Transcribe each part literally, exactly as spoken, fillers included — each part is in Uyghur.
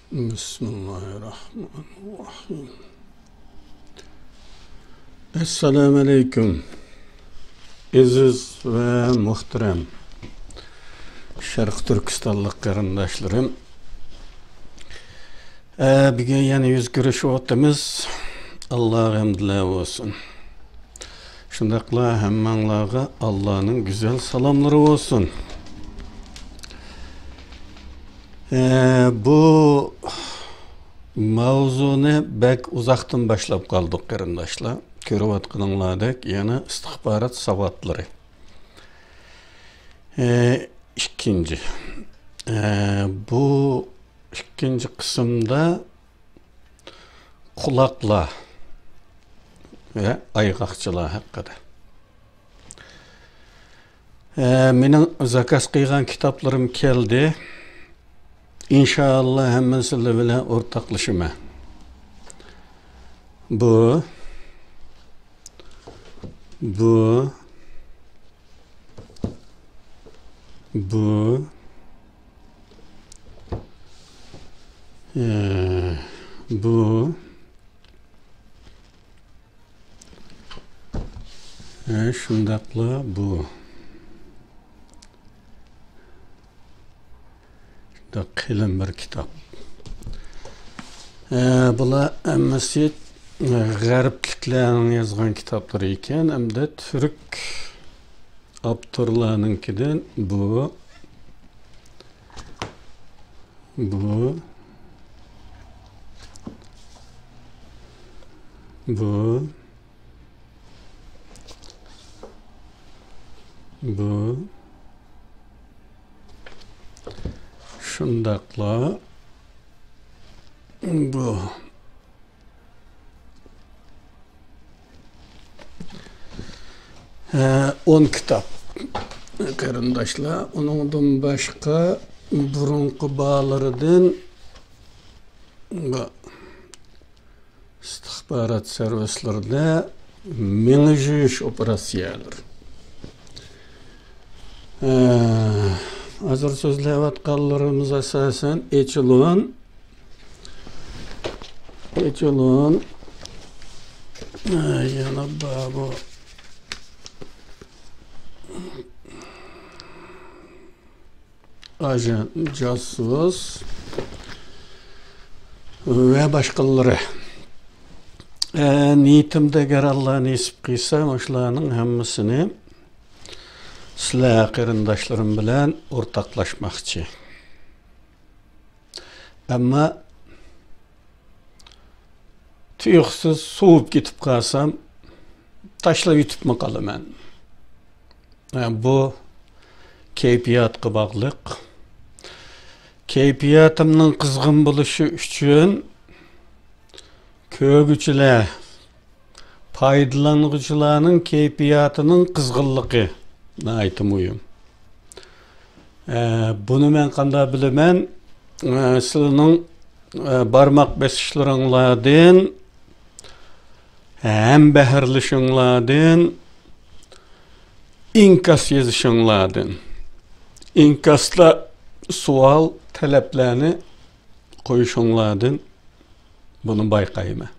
بىسمىللاھىرراھمانىرراھىم. ئەسسالامۇئەلەيكۇم، ئەزىز ۋە مۇھتەرەم شەرقىي تۈركىستانلىق قېرىنداشلىرىم. ئە، بۈگۈن يەنە يۈز كۆرۈشۈۋاتىمىز. ئاللاغا ھەمدۇلە بولسۇن. شۇنداقلا ھەممەڭلارغا ئاللانىڭ گۈزەل سالاملىرى بولسۇن. ئە، بۇ ماۋزۇنى بەك ئۇزاقتىن باشلاپ قالدۇق، قېرىنداشلار. كۆرۈۋاتقىنىڭلاردەك، يەنە ئىستىخبارات ساۋاتلىرى. ئە، ئىككىنچى. ئە، بۇ ئىككىنچى قىسىمدا قۇلاقلار ۋە ئايغاقچىلار ھەققىدە. ئە، مېنىڭ زاكاز قىلغان كىتابلىرىم كەلدى. ئىنشائاللا، ھەممىسى سىلەر بىلەن ئورتاقلىشىمەن. بۇ، بۇ، بۇ، ئە، بۇ، ئە، شۇنداقلا بۇ. شۇنداق قېلىن بىر كىتاب. ئە، بۇلار ھەممىسى، ئە، غەربلىكلەرنىڭ يازغان كىتابلىرى ئىكەن، ھەمدە تۈرك ئاپتورلارنىڭكىدىن بۇ، بۇ، بۇ، بۇ، شۇنداقلا بۇ. ھە، ئون كىتاب، قېرىنداشلار. ئۇنىڭدىن باشقا بۇرۇنقى بارلىرىدىن بۇ ئىستىخبارات سېرۋىسلىرىدا مېڭە جۇيۇش ئوپېراتسىيەلىرى. ھە، ھازىر سۆزلەۋاتقانلىرىمىز ئاساسەن ئېچېلون، ئېچېلون، ئە، يەنە بار بۇ. ئاژان، جاسۇس ۋە باشقىلىرى. ئە، نىيىتىمدە، ئەگەر ئاللا نېسىپ قىلسا، مۇشۇلارنىڭ ھەممىسىنى سىلەر قېرىنداشلىرىم بىلەن ئورتاقلاشماقچى. ئەمما تۇيۇقسىز سوۋۇپ كېتىپ قالسام، تاشلاپ يېتىپمۇ قالىمەن. بۇ كەيپىياتقا باغلىق. كەيپىياتىمنىڭ قىزغىن بولۇشى ئۈچۈن كۆرگۈچىلەر، پايدىلانغۇچىلارنىڭ كەيپىياتىنىڭ قىزغىنلىقى ناھايىتى مۇھىم. ئە، بۇنى مەن قانداق بىلىمەن؟ ئە، سىلىنىڭ، ئە، بارماق بېسىشلىرىڭلاردىن، ھەمبەھىرلىشىڭلاردىن، ئىنكاس يېزىشىڭلاردىن، ئىنكاستا سوئال، تەلەپلەرنى قويۇشۇڭلاردىن بۇنى بايقايمەن.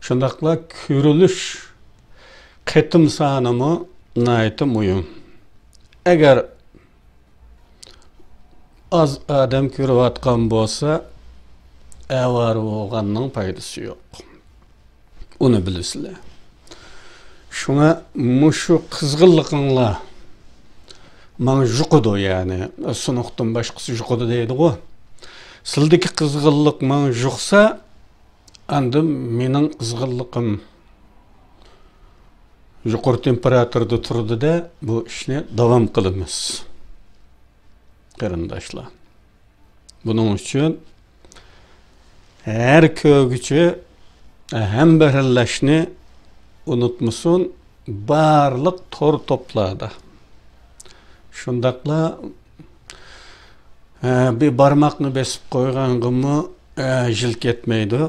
شۇنداقلا كۆرۈلۈش قېتىم سانىمۇ ناھايىتى مۇھىم. ئەگەر ئاز ئادەم كۆرۈۋاتقان بولسا، ئاۋارە بولغاننىڭ پايدىسى يوق. ئۇنى بىلىسىلەر. شۇڭا مۇشۇ قىزغىنلىقىڭلار ماڭا يۇقىدۇ، يەنى سۇنۇقتىن باشقىسى يۇقىدۇ دەيدىغۇ. سىلدىكى قىزغىنلىق ماڭا يۇقسا، ئاندىن مېنىڭ قىزغىنلىقىم يۇقىرى تېمپېراتۇرىدا تۇرىدۇ-دە، بۇ ئىشنى داۋام قىلىمىز، قېرىنداشلار. بۇنىڭ ئۈچۈن ھەر كۆرگۈچى ھەمبەھىرلەشنى ئۇنتۇمىسۇن، بارلىق تور توپلاردا. شۇنداقلا، ھە، بىر بارماقنى بېسىپ قويغانغىمۇ، ھە، يىل كەتمەيدۇ.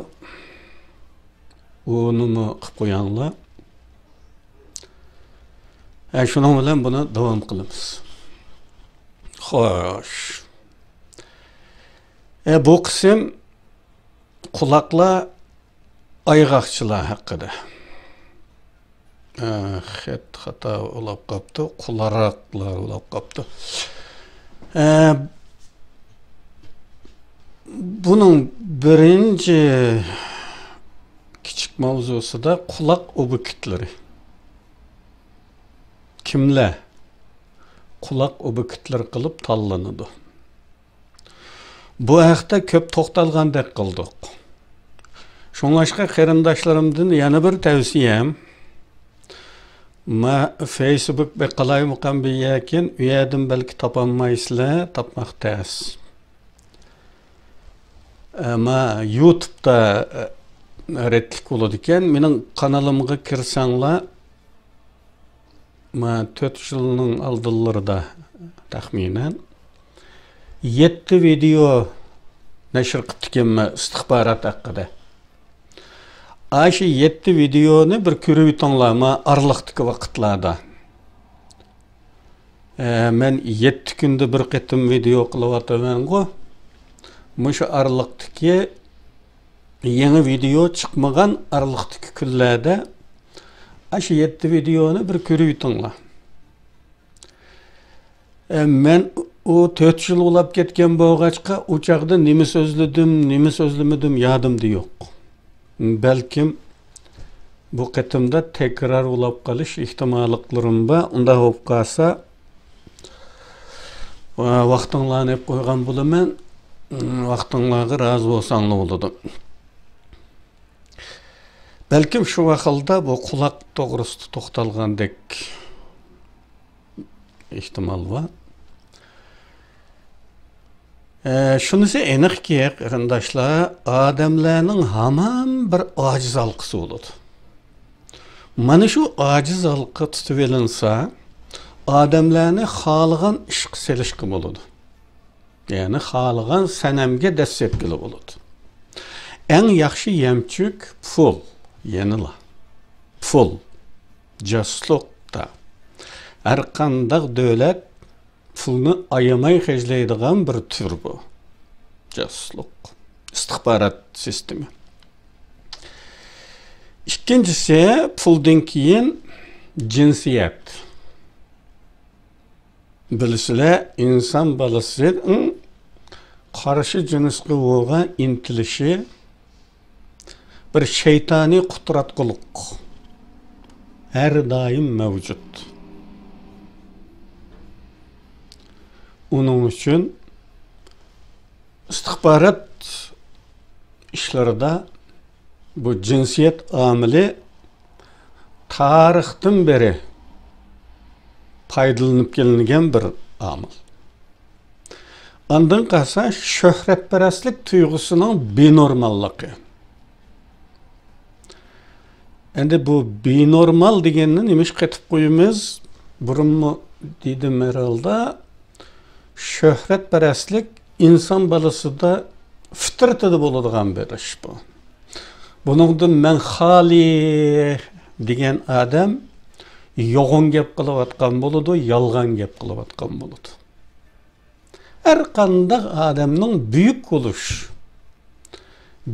ئۇنىمۇ قىلىپ قوياڭلار. ھە، شۇنىڭ بىلەن بۇنى داۋام قىلىمىز. خوش. ئە، بۇ قىسىم قۇلاقلار ئايغاقچىلار ھەققىدە. ئە، خەت خاتا بولاپ قاپتۇ، قۇلاراقلار بولاپ قاپتۇ. ئە، بۇنىڭ بىرىنچى كىچىك ماۋزۇسىدا قۇلاق ئوبيېكتلىرى. كىملەر قۇلاق ئوبيېكتلىرى قىلىپ تاللىنىدۇ؟ بۇ ھەقتە كۆپ توختالغاندەك قىلدۇق. شۇڭلاشقا قېرىنداشلىرىمدىن يەنە بىر تەۋسىيەم، ما فېيسبۇك بېقىلايمىقان بىر يەكىن، ئۇ يەردىن بەلكى تاپالمايسىلەر، تاپماق تەس. ئەمما يۇتۇبتا، ئە، رەتلىك بولىدىكەن. مېنىڭ قانىلىمغا كىرسەڭلار، ما تۆت يىلنىڭ ئالدىلىرىدا تەخمىنەن يەتتە ۋىدېئو نەشر قىپتىكەنمەن ئىستىخبارات ھەققىدە. ئاشۇ يەتتە ۋىدېئونى بىر كۆرۈۋېتىڭلار، ما ئارىلىقتىكى ۋاقىتلاردا. ئە، مەن يەتتە كۈندە بىر قېتىم ۋىدېئو قىلىۋاتىمەنغۇ. مۇشۇ ئارىلىقتىكى يېڭى ۋىدېئو چىقمىغان ئارىلىقتىكى كۈنلەردە ئاشۇ يەتتە ۋىدېئونى بىر كۆرۈۋېتىڭلار. ئە، مەن ئۇ تۆت يىل بولاپ كەتكەن بولغاچقا، ئۇ چاغدا نېمە سۆزلىدىم، نېمە سۆزلىمىدىم، يادىمدا يوق. بەلكىم بۇ قېتىمدا تەكرار بولاپ قېلىش ئېھتىماللىقلىرىم بار. ئۇنداق بولۇپ قالسا، ۋاقتىڭلارنى ئېلىپ قويغان بولىمەن. ۋاقتىڭلارغا رازى بولساڭلار بولىدۇ. بەلكىم شۇ ۋاقىتتا بۇ قۇلاق توغرىسىدا توختالغاندەك ئېھتىمال بار. ئە، شۇنىسى ئېنىقكى، قېرىنداشلار، ئادەملەرنىڭ ھامان بىر ئاجىز ھالقىسى بولىدۇ. مانا شۇ ئاجىز ھالقا تۇتۇۋېلىنسا، ئادەملەرنى خالىغان ئىشقا سېلىشقا بولىدۇ. يەنى خالىغان سەنەمگە دەسسەتكىلى بولىدۇ. ئەڭ ياخشى يەمچۈك پۇل، يەنىلا پۇل، جاسۇسلۇق دا. ھەر قانداق دۆلەت پۇلنى ئايىماي خەجلەيدىغان بىر تۈر بۇ. جاسۇسلۇق، ئىستىخبارات سىستېما. ئىككىنچىسى، پۇلدىن كېيىن جىنسىيەت. بىلىسىلەر، ئىنسان بالىسىنىڭ قارشى جىنسقا بولغان ئىنتىلىشى بىر شەيتانىي قۇتراتقۇلۇق ھەر دائىم مەۋجۇت. ئۇنىڭ ئۈچۈن ئىستىخبارات ئىشلىرىدا بۇ جىنسىيەت ئامىلى تارىختىن بېرى پايدىلىنىپ كېلىنگەن بىر ئامىل. ئاندىن قالسا شۆھرەتپەرەسلىك تۇيغۇسىنىڭ بىنورماللىقى. ئەمدى بۇ بىنورمال دېگەننى نېمىشقا قېتىپ قويىمىز؟ بۇرۇنمۇ دېدىم ھەرھالدا، شۆھرەتپەرەسلىك ئىنسان بالىسىدا، فىترىتىدە بولىدىغان بىر ئىش بۇ. بۇنىڭدىن مەن خالىي دېگەن ئادەم يوغان گەپ قىلىۋاتقان بولىدۇ، يالغان گەپ قىلىۋاتقان بولىدۇ. ھەر قانداق ئادەمنىڭ بۈيۈك بولۇش،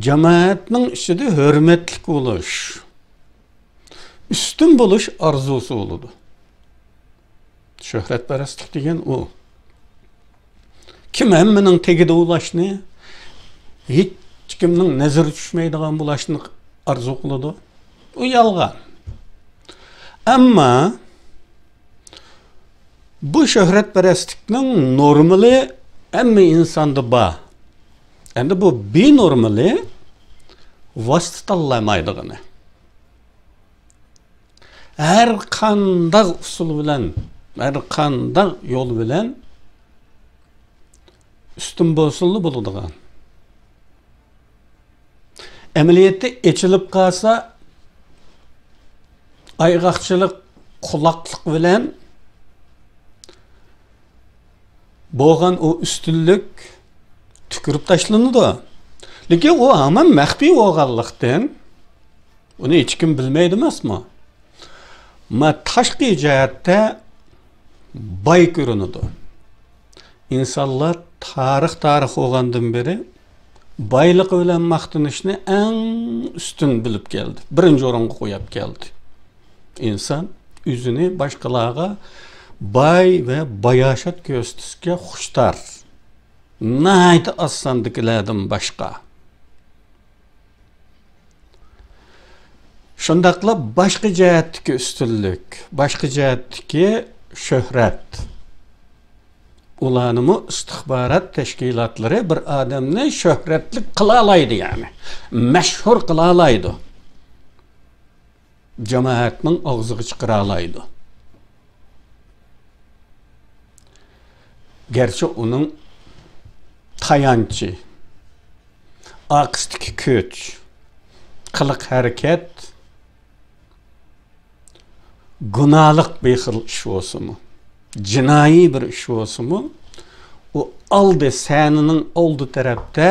جامائەتنىڭ ئىچىدە ھۆرمەتلىك بولۇش، ئۈستۈن بولۇش ئارزۇسى بولىدۇ. شۆھرەتپەرەسلىك دېگەن ئۇ. كىم ھەممىنىڭ تېگىدە بولۇشنى، ھېچكىمنىڭ نەزىرى چۈشمەيدىغان بولۇشنى ئارزۇ قىلىدۇ. ئۇ يالغان. ئەمما بۇ شۆھرەتپەرەسلىكنىڭ نورمىلى ھەممە ئىنساندا بار. ئەمدى بۇ بىنورمىلى، ۋاسىتە تاللىمايدىغىنى. ھەر قانداق ئۇسۇل بىلەن، ھەر قانداق يول بىلەن ئۈستۈن بولسىلا بولىدىغان. ئەمەلىيەتتە ئېچىلىپ قالسا، ئايغاقچىلىق، قۇلاقلىق بىلەن بولغان ئۇ ئۈستۈنلۈك تۈكۈرۈپ تاشلىنىدۇ. لېكىن ئۇ ھامان مەخپىي بولغانلىقتىن، ئۇنى ھېچكىم بىلمەيدۇ ئەمەسمۇ؟ ما تاشقى جەھەتتە باي كۆرۈنىدۇ. ئىنسانلار تارىخ، تارىخ بولغاندىن بېرى بايلىقى بىلەن ماختىنىشنى ئەڭ ئۈستۈن بىلىپ كەلدى. بىرىنچى ئورۇنغا قويۇپ كەلدى. ئىنسان ئۆزىنى باشقىلارغا باي ۋە باياشات كۆرسىتىشكە خۇشتار. ناھايىتى ئاز ساندىكىلەردىن باشقا. شۇنداقلا باشقا جەھەتتىكى ئۈستۈنلۈك، باشقا جەھەتتىكى شۆھرەت. ئۇلارنىمۇ ئىستىخبارات تەشكىلاتلىرى بىر ئادەمنى شۆھرەتلىك قىلالايدۇ، يەنى مەشھۇر قىلالايدۇ. جامائەتنىڭ ئاغزىغا چىقىرالايدۇ. گەرچە ئۇنىڭ تايانچى، ئارقىسىدىكى كۈچ، قىلىق ھەرىكەت گۇناھلىق بىر خىل ئىش بولسىمۇ، جىنايى بىر ئىش بولسىمۇ، ئۇ ئالدى، سەھنىنىڭ ئالدى تەرەپتە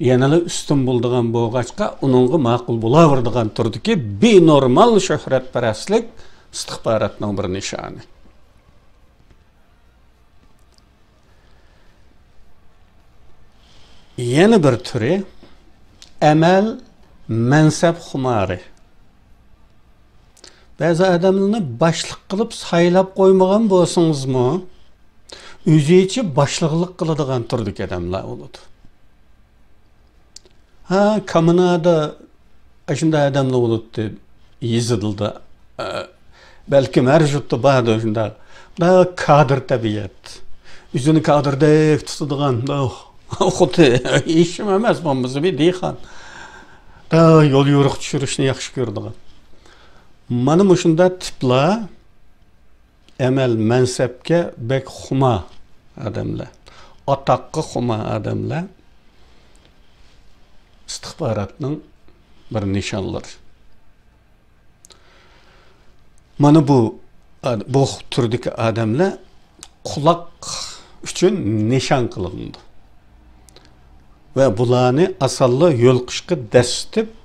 يەنىلا ئۈستۈن بولىدىغان بولغاچقا، ئۇنىڭغا ماقۇل بولاۋېرىدىغان تۈردىكى بىنورمال شۆھرەتپەرەسلىك ئىستىخباراتنىڭ بىر نىشانى. يەنە بىر تۈرى ئەمەل مەنسەپ خۇمارى. بەزى ئادەملەرنى باشلىق قىلىپ سايلاپ قويمىغان بولسىڭىزمۇ، ئۆزىچە باشلىقلىق قىلىدىغان تۈردىكى ئادەملەر بولىدۇ. ھە، كامېنادا ئاشۇنداق ئادەملەر بولاتتى، يېزىلدا. ئە، بەلكىم ھەر يۇرتتا باردۇ شۇنداق. دا كادىر تەبىئەت. ئۆزىنى كادىردەك تۇتىدىغان، دا، خۇددى ھېچنېمە ئەمەس، بولمىسا بىر دېھقان. دا يول يورۇق چۈشۈرۈشنى ياخشى كۆرىدىغان. مانا مۇشۇنداق تىپلار ئەمەل مەنسەپكە بەك خۇما ئادەملەر، ئاتاققا خۇما ئادەملەر ئىستىخباراتنىڭ بىر نىشانلىرى. مانا بۇ، بۇ تۈردىكى ئادەملەر قۇلاق ئۈچۈن نىشان قىلىنىدۇ. ۋە بۇلارنى ئاسانلا يولۇقۇشقا دەسسىتىپ،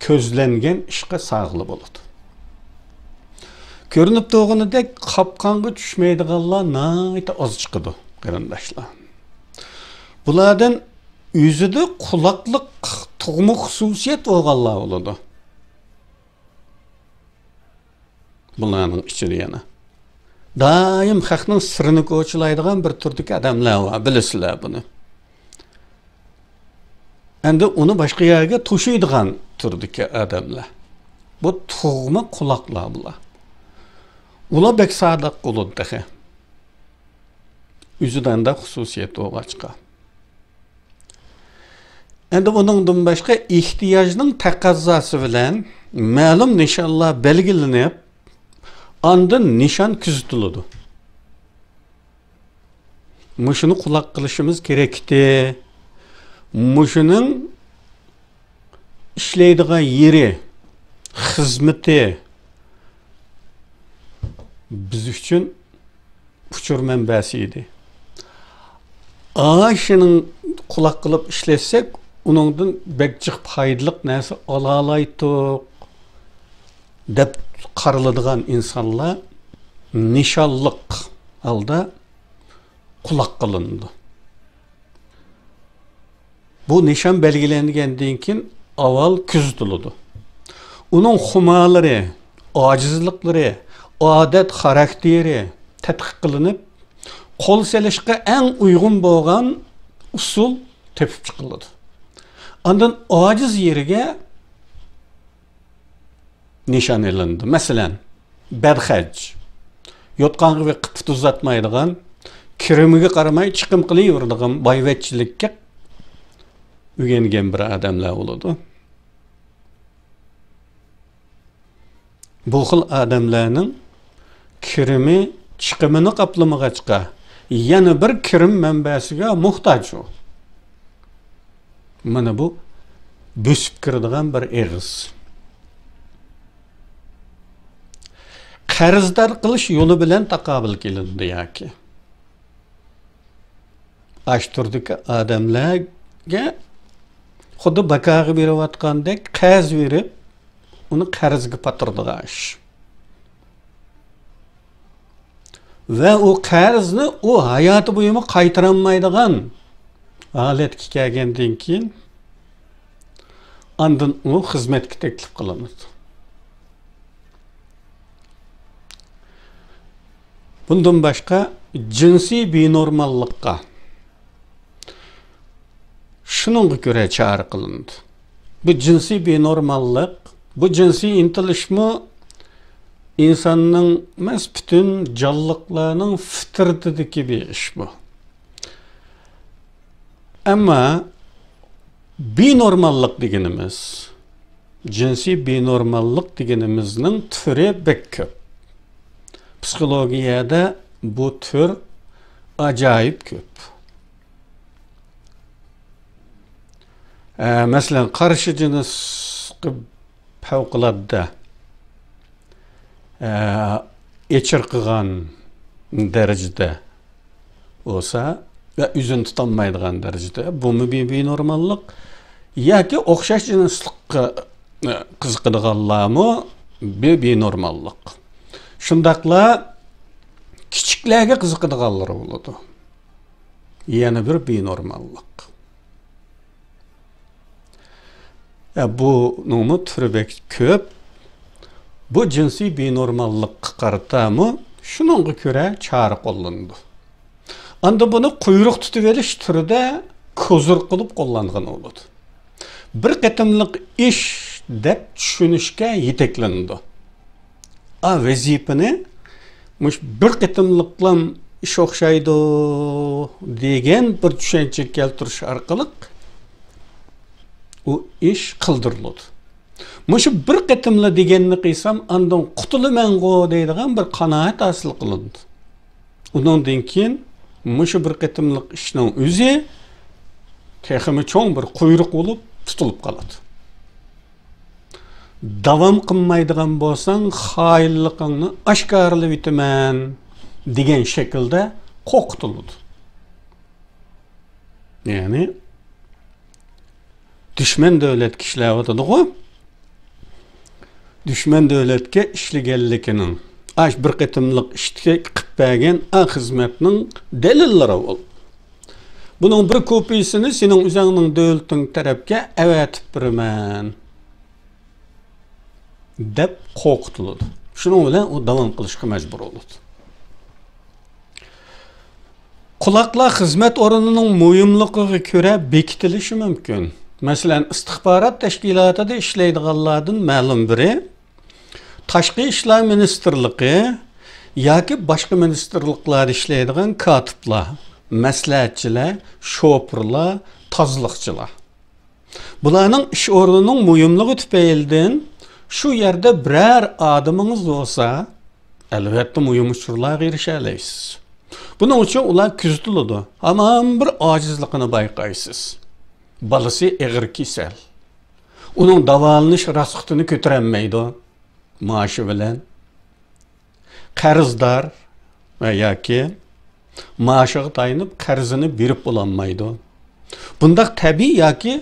كۆزلەنگەن ئىشقا ساغىلى بولىدۇ. كۆرۈنۈپ تۇرغىنىدەك، قاپقانغا چۈشمەيدىغانلار ناھايىتى ئاز چىقىدۇ، قېرىنداشلار. بۇلاردىن ئۆزىدە قۇلاقلىق تۇغما خۇسۇسىيەت بولغانلار بولىدۇ. بۇلارنىڭ ئىچىدە يەنە دائىم خەقنىڭ سىرىنى كوچىلايدىغان بىر تۈردىكى ئادەملەر بار، بىلىسىلەر بۇنى. ئەمدى ئۇنى باشقا يەرگە توشۇيدىغان تۈردىكى ئادەملەر. بۇ تۇغما قۇلاقلار بۇلار. ئۇلار بەك سادىق بولىدۇ تېخى. ئۆزىدە ئانداق خۇسۇسىيەت بولغاچقا. ئەمدى بۇنىڭدىن باشقا ئېھتىياجنىڭ تەقەززاسى بىلەن مەلۇم نىشانلار بەلگىلىنىپ، ئاندىن نىشان كۆزىتىلىدۇ. مۇشۇنى قۇلاق قىلىشىمىز كېرەكتى. مۇشۇنىڭ ئىشلەيدىغان يېرى، خىزمىتى بىز ئۈچۈن ئۇچۇر مەنبەسى ئىدى. ئاشۇنىڭ قۇلاق قىلىپ ئىشلەتسەك، ئۇنىڭدىن بەك جىق پايدىلىق نەرسە ئالالايتتۇق دەپ قارىلىدىغان ئىنسانلار نىشانلىق ھالدا قۇلاق قىلىنىدۇ. بۇ نىشان بەلگىلەنگەندىن كېيىن ئاۋۋال كۆزىتىلىدۇ. ئۇنىڭ خۇمارلىرى، ئاجىزلىقلىرى، ئادەت خاراكتېرى تەتقىق قىلىنىپ، قول سېلىشقا ئەڭ ئۇيغۇن بولغان ئۇسۇل تېپىپ چىقىلىدۇ. ئاندىن ئاجىز يېرىگە نىشان ئېلىنىدۇ. مەسىلەن، بەدخەج، يوتقانغا بىر قىپپىتى ئۇزاتمايدىغان، كىرىمىگە قارىماي چىقىم قىلىۋېرىدىغان، بايۋەچچىلىككە ئۆگەنگەن بىر ئادەملەر بولىدۇ. بۇ خىل ئادەملەرنىڭ كىرىمى چىقىمىنى قاپلىمىغاچقا، يەنە بىر كىرىم مەنبەسىگە موھتاج ئۇ. مانا بۇ بۆسۈپ كىرىدىغان بىر ئېغىز. قەرزدار قىلىش يولى بىلەن تاقابىل كېلىنىدۇ ياكى. ئاشۇ تۈردىكى ئادەملەرگە خۇددى باكاغا بېرىۋاتقاندەك قەرز بېرىپ، ئۇنى قەرزگە پاتۇرىدىغان ئىش. ۋە ئۇ قەرزنى ئۇ ھاياتى بويىمۇ قايتۇرالمايدىغان ھالەتكە كەلگەندىن كېيىن، ئاندىن ئۇ خىزمەتكە تەكلىپ قىلىنىدۇ. بۇندىن باشقا، جىنسىي بىنورماللىققا، شۇنىڭغا كۆرە چارە قىلىنىدۇ. بۇ جىنسىي بىنورماللىق، بۇ جىنسىي ئىنتىلىشمۇ ئىنساننىڭ ئەمەس، پۈتۈن جانلىقلارنىڭ فىترىتىدىكى بىر ئىش بۇ. ئەمما بىنورماللىق دېگىنىمىز، جىنسىي بىنورماللىق دېگىنىمىزنىڭ تۈرى بەك كۆپ. پسىخولوگىيەدە بۇ تۈر ئاجايىپ كۆپ. ئە، مەسىلەن، قارشى جىنسقا پەۋقۇلئاددە، ئە، ئېچىرقىغان دەرىجىدە بولسا ۋە ئۆزىنى تۇتالمايدىغان دەرىجىدە، بۇمۇ بىر بىنورماللىق. ياكى ئوخشاش جىنسلىققا، ئە، قىزىقىدىغانلارمۇ بىر بىنورماللىق. شۇنداقلا كىچىكلەرگە قىزىقىدىغانلىرى بولىدۇ. يەنە بىر بىنورماللىق. ئە، بۇنىڭمۇ تۈرى بەك كۆپ. بۇ جىنسىي بىنورماللىققا قارىتامۇ شۇنىڭغا كۆرە چارە قوللىنىدۇ. ئاندىن بۇنى قۇيرۇق تۇتۇۋېلىش تۈرىدە كوزىر قىلىپ قوللانغان بولىدۇ. بىر قېتىملىق ئىش دەپ چۈشىنىشكە يېتەكلىنىدۇ. ئا، ۋەزىپىنى مۇشۇ بىر قېتىملىقلام ئىش ئوخشايدۇ دېگەن بىر چۈشەنچىگە كەلتۈرۈش ئارقىلىق ئۇ ئىش قىلدۇرۇلىدۇ. مۇشۇ بىر قېتىملا دېگەننى قىلسام، ئاندىن قۇتۇلىمەنغۇ دەيدىغان بىر قانائەت ھاسىل قىلىنىدۇ. ئۇنىڭدىن كېيىن مۇشۇ بىر قېتىملىق ئىشنىڭ ئۆزى تېخىمۇ چوڭ بىر قۇيرۇق بولۇپ تۇتۇلۇپ قالىدۇ. داۋام قىلمايدىغان بولساڭ، خائىنلىقىڭنى ئاشكارىلىۋېتىمەن دېگەن شەكىلدە قورقۇتۇلىدۇ. يەنى دۈشمەن دۆلەتكە ئىشلەۋاتىدىغۇ، دۈشمەن دۆلەتكە ئىشلىگەنلىكىنىڭ، ئاش بىر قېتىملىق ئىشتىكى قىلىپ بەرگەن ئا خىزمەتنىڭ دەلىللىرى بۇ. بۇنىڭ بىر كوپىيىسىنى سېنىڭ ئۆزۈڭنىڭ دۆلىتىڭ تەرەپكە ئەۋەتىپ بېرىمەن دەپ قورقۇتۇلىدۇ. شۇنىڭ بىلەن ئۇ داۋام قىلىشقا مەجبۇر بولىدۇ. قۇلاقلار خىزمەت ئورنىنىڭ مۇھىملىقىغا كۆرە بېكىتىلىشى مۇمكىن. مەسىلەن، ئىستىخبارات تەشكىلاتىدا ئىشلەيدىغانلاردىن مەلۇم بىرى، تاشقى ئىشلار مىنىستىرلىقى ياكى باشقا مىنىستىرلىقلاردا ئىشلەيدىغان كاتىپلار، مەسلىھەتچىلەر، شوپۇرلار، تازىلىقچىلار. بۇلارنىڭ ئىش ئورنىنىڭ مۇھىملىقى تۈپەيلىدىن شۇ يەردە بىرەر ئادىمىڭىز بولسا، ئەلۋەتتە مۇھىم ئۇچۇرلارغا ئېرىشەلەيسىز. بۇنىڭ ئۈچۈن ئۇلار كۆزىتىلىدۇ. ھامان بىر ئاجىزلىقىنى بايقايسىز. بالىسى ئېغىر كېسەل. ئۇنىڭ داۋالىنىش راسخوتىنى كۆتۈرەلمەيدۇ مائاشى بىلەن. قەرزدار ۋە ياكى مائاشىغا تايىنىپ قەرزىنى بېرىپ بولالمايدۇ. بۇنداق تەبىئىي ياكى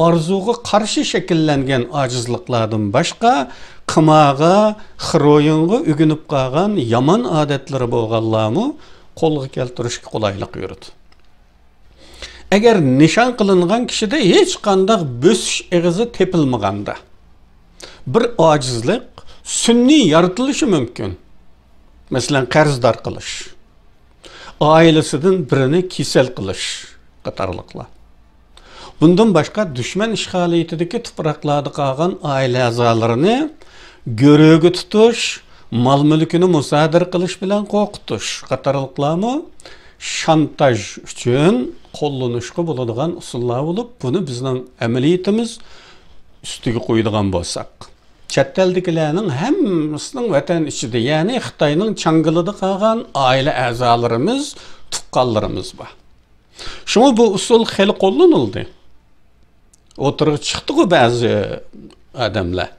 ئارزۇغا قارشى شەكىللەنگەن ئاجىزلىقلاردىن باشقا، قىمارغا، خېروئىنغا ئۆگىنىپ قالغان يامان ئادەتلىرى بولغانلارمۇ قولغا كەلتۈرۈشكە قولايلىق يورۇت. ئەگەر نىشان قىلىنغان كىشىدە ھېچقانداق بۆسۈش ئېغىزى تېپىلمىغاندا، بىر ئاجىزلىق سۈنئىي يارىتىلىشى مۇمكىن. مەسىلەن، قەرزدار قىلىش، ئائىلىسىدىن بىرىنى كېسەل قىلىش قاتارلىقلار. بۇندىن باشقا، دۈشمەن ئىشغالىيىتىدىكى تۇپراقلاردا قالغان ئائىلە ئەزالىرىنى گۆرۈگە تۇتۇش، مال-مۈلكىنى مۇسادىرە قىلىش بىلەن قورقۇتۇش قاتارلىقلارمۇ شانتاژ ئۈچۈن قوللىنىشقا بولىدىغان ئۇسۇللار بولۇپ، بۇنى بىزنىڭ ئەمەلىيىتىمىز ئۈستىگە قويىدىغان بولساق، چەت ئەلدىكىلەرنىڭ ھەممىسىنىڭ ۋەتەن ئىچىدە، يەنى خىتاينىڭ چاڭگىلىدا قالغان ئائىلە ئەزالىرىمىز، تۇغقانلىرىمىز بار. شۇڭا بۇ ئۇسۇل خېلى قوللىنىلدى. ئوتتۇرىغا چىقتىغۇ بەزى ئادەملەر.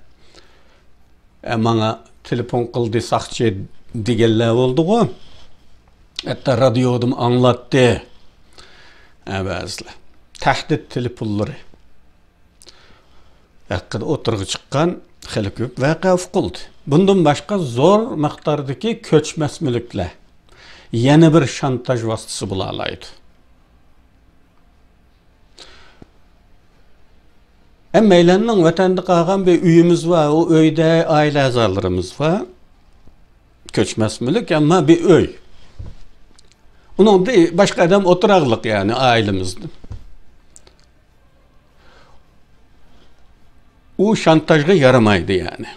ئە، ماڭا تېلېفون قىلدى ساقچى دېگەنلەر بولدىغۇ. ھەتتا رادىيودىمۇ ئاڭلاتتى. ئە، بەزىلەر. تەھدىت تېلېفونلىرى ھەققىدە ئوتتۇرىغا چىققان خېلى كۆپ ۋەقە ئۇقۇلدى. بۇندىن باشقا زور مىقداردىكى كۆچمەس مۈلۈكلەر، يەنە بىر شانتاژ ۋاسىتىسى بولالايدۇ. ھەممەيلەننىڭ ۋەتەندە قالغان بىر ئۆيىمىز بار، ئۇ ئۆيدە ئائىلە ئەزالىرىمىز بار. كۆچمەس مۈلۈك، ئەمما بىر ئۆي. ئۇنىڭدا باشقا ئادەم ئولتۇراغلىق، يەنى ئائىلىمىزدىن. ئۇ شانتاژغا يارىمايدۇ، يەنى.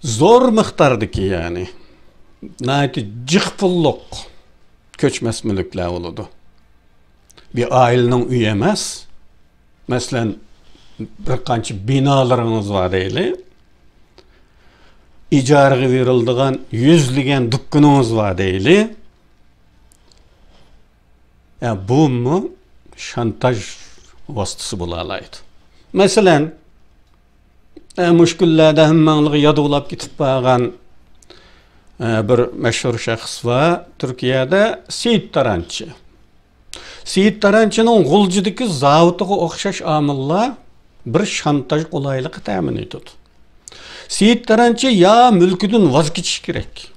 زور مىقداردىكى، يەنى، ناھايىتى جىق پۇللۇق كۆچمەس مۈلۈكلەر بولىدۇ. بىر ئائىلىنىڭ ئۆيى ئەمەس. مەسىلەن، بىر قانچە بىنالىرىڭىز بار دەيلى. ئىجارىگە بېرىلىدىغان يۈزلىگەن دۇكىنىڭىز بار دەيلى. يا، بۇمۇ شانتاژ ۋاسىتىسى بولالايدۇ. مەسىلەن، ئە، مۇشۇ كۈنلەردە ھەممەڭلارغا يادۇقلاپ كېتىپ بارغان، ئە، بىر مەشھۇر شەخس بار تۈركىيەدە، سېيىت تارانچى. سېيىت تارانچىنىڭ غۇلجىدىكى زاۋۇتىغا ئوخشاش ئامىللار بىر شانتاژ قولايلىقى تەمىن ئېتىدۇ. سېيىت تارانچى يا مۈلكىدىن ۋاز كېچىش كېرەك،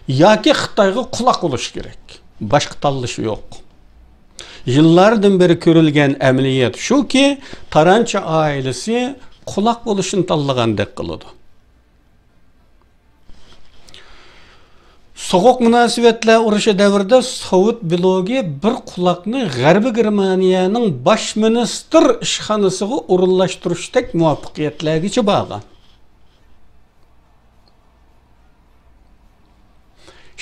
ياكى خىتايغا قۇلاق بولۇش كېرەك. باشقا تاللىشى يوق. يىللاردىن بېرى كۆرۈلگەن ئەمەلىيەت شۇكى، تارانچى ئائىلىسى قۇلاق بولۇشنى تاللىغاندەك قىلىدۇ. سوغۇق مۇناسىۋەتلەر ئۇرۇشى دەۋرىدە سوۋېت بىلوگى بىر قۇلاقنى غەربىي گېرمانىيەنىڭ باش مىنىستىر ئىشخانىسىغا ئورۇنلاشتۇرۇشتەك مۇۋەپپەقىيەتلەرگىچە بارغان.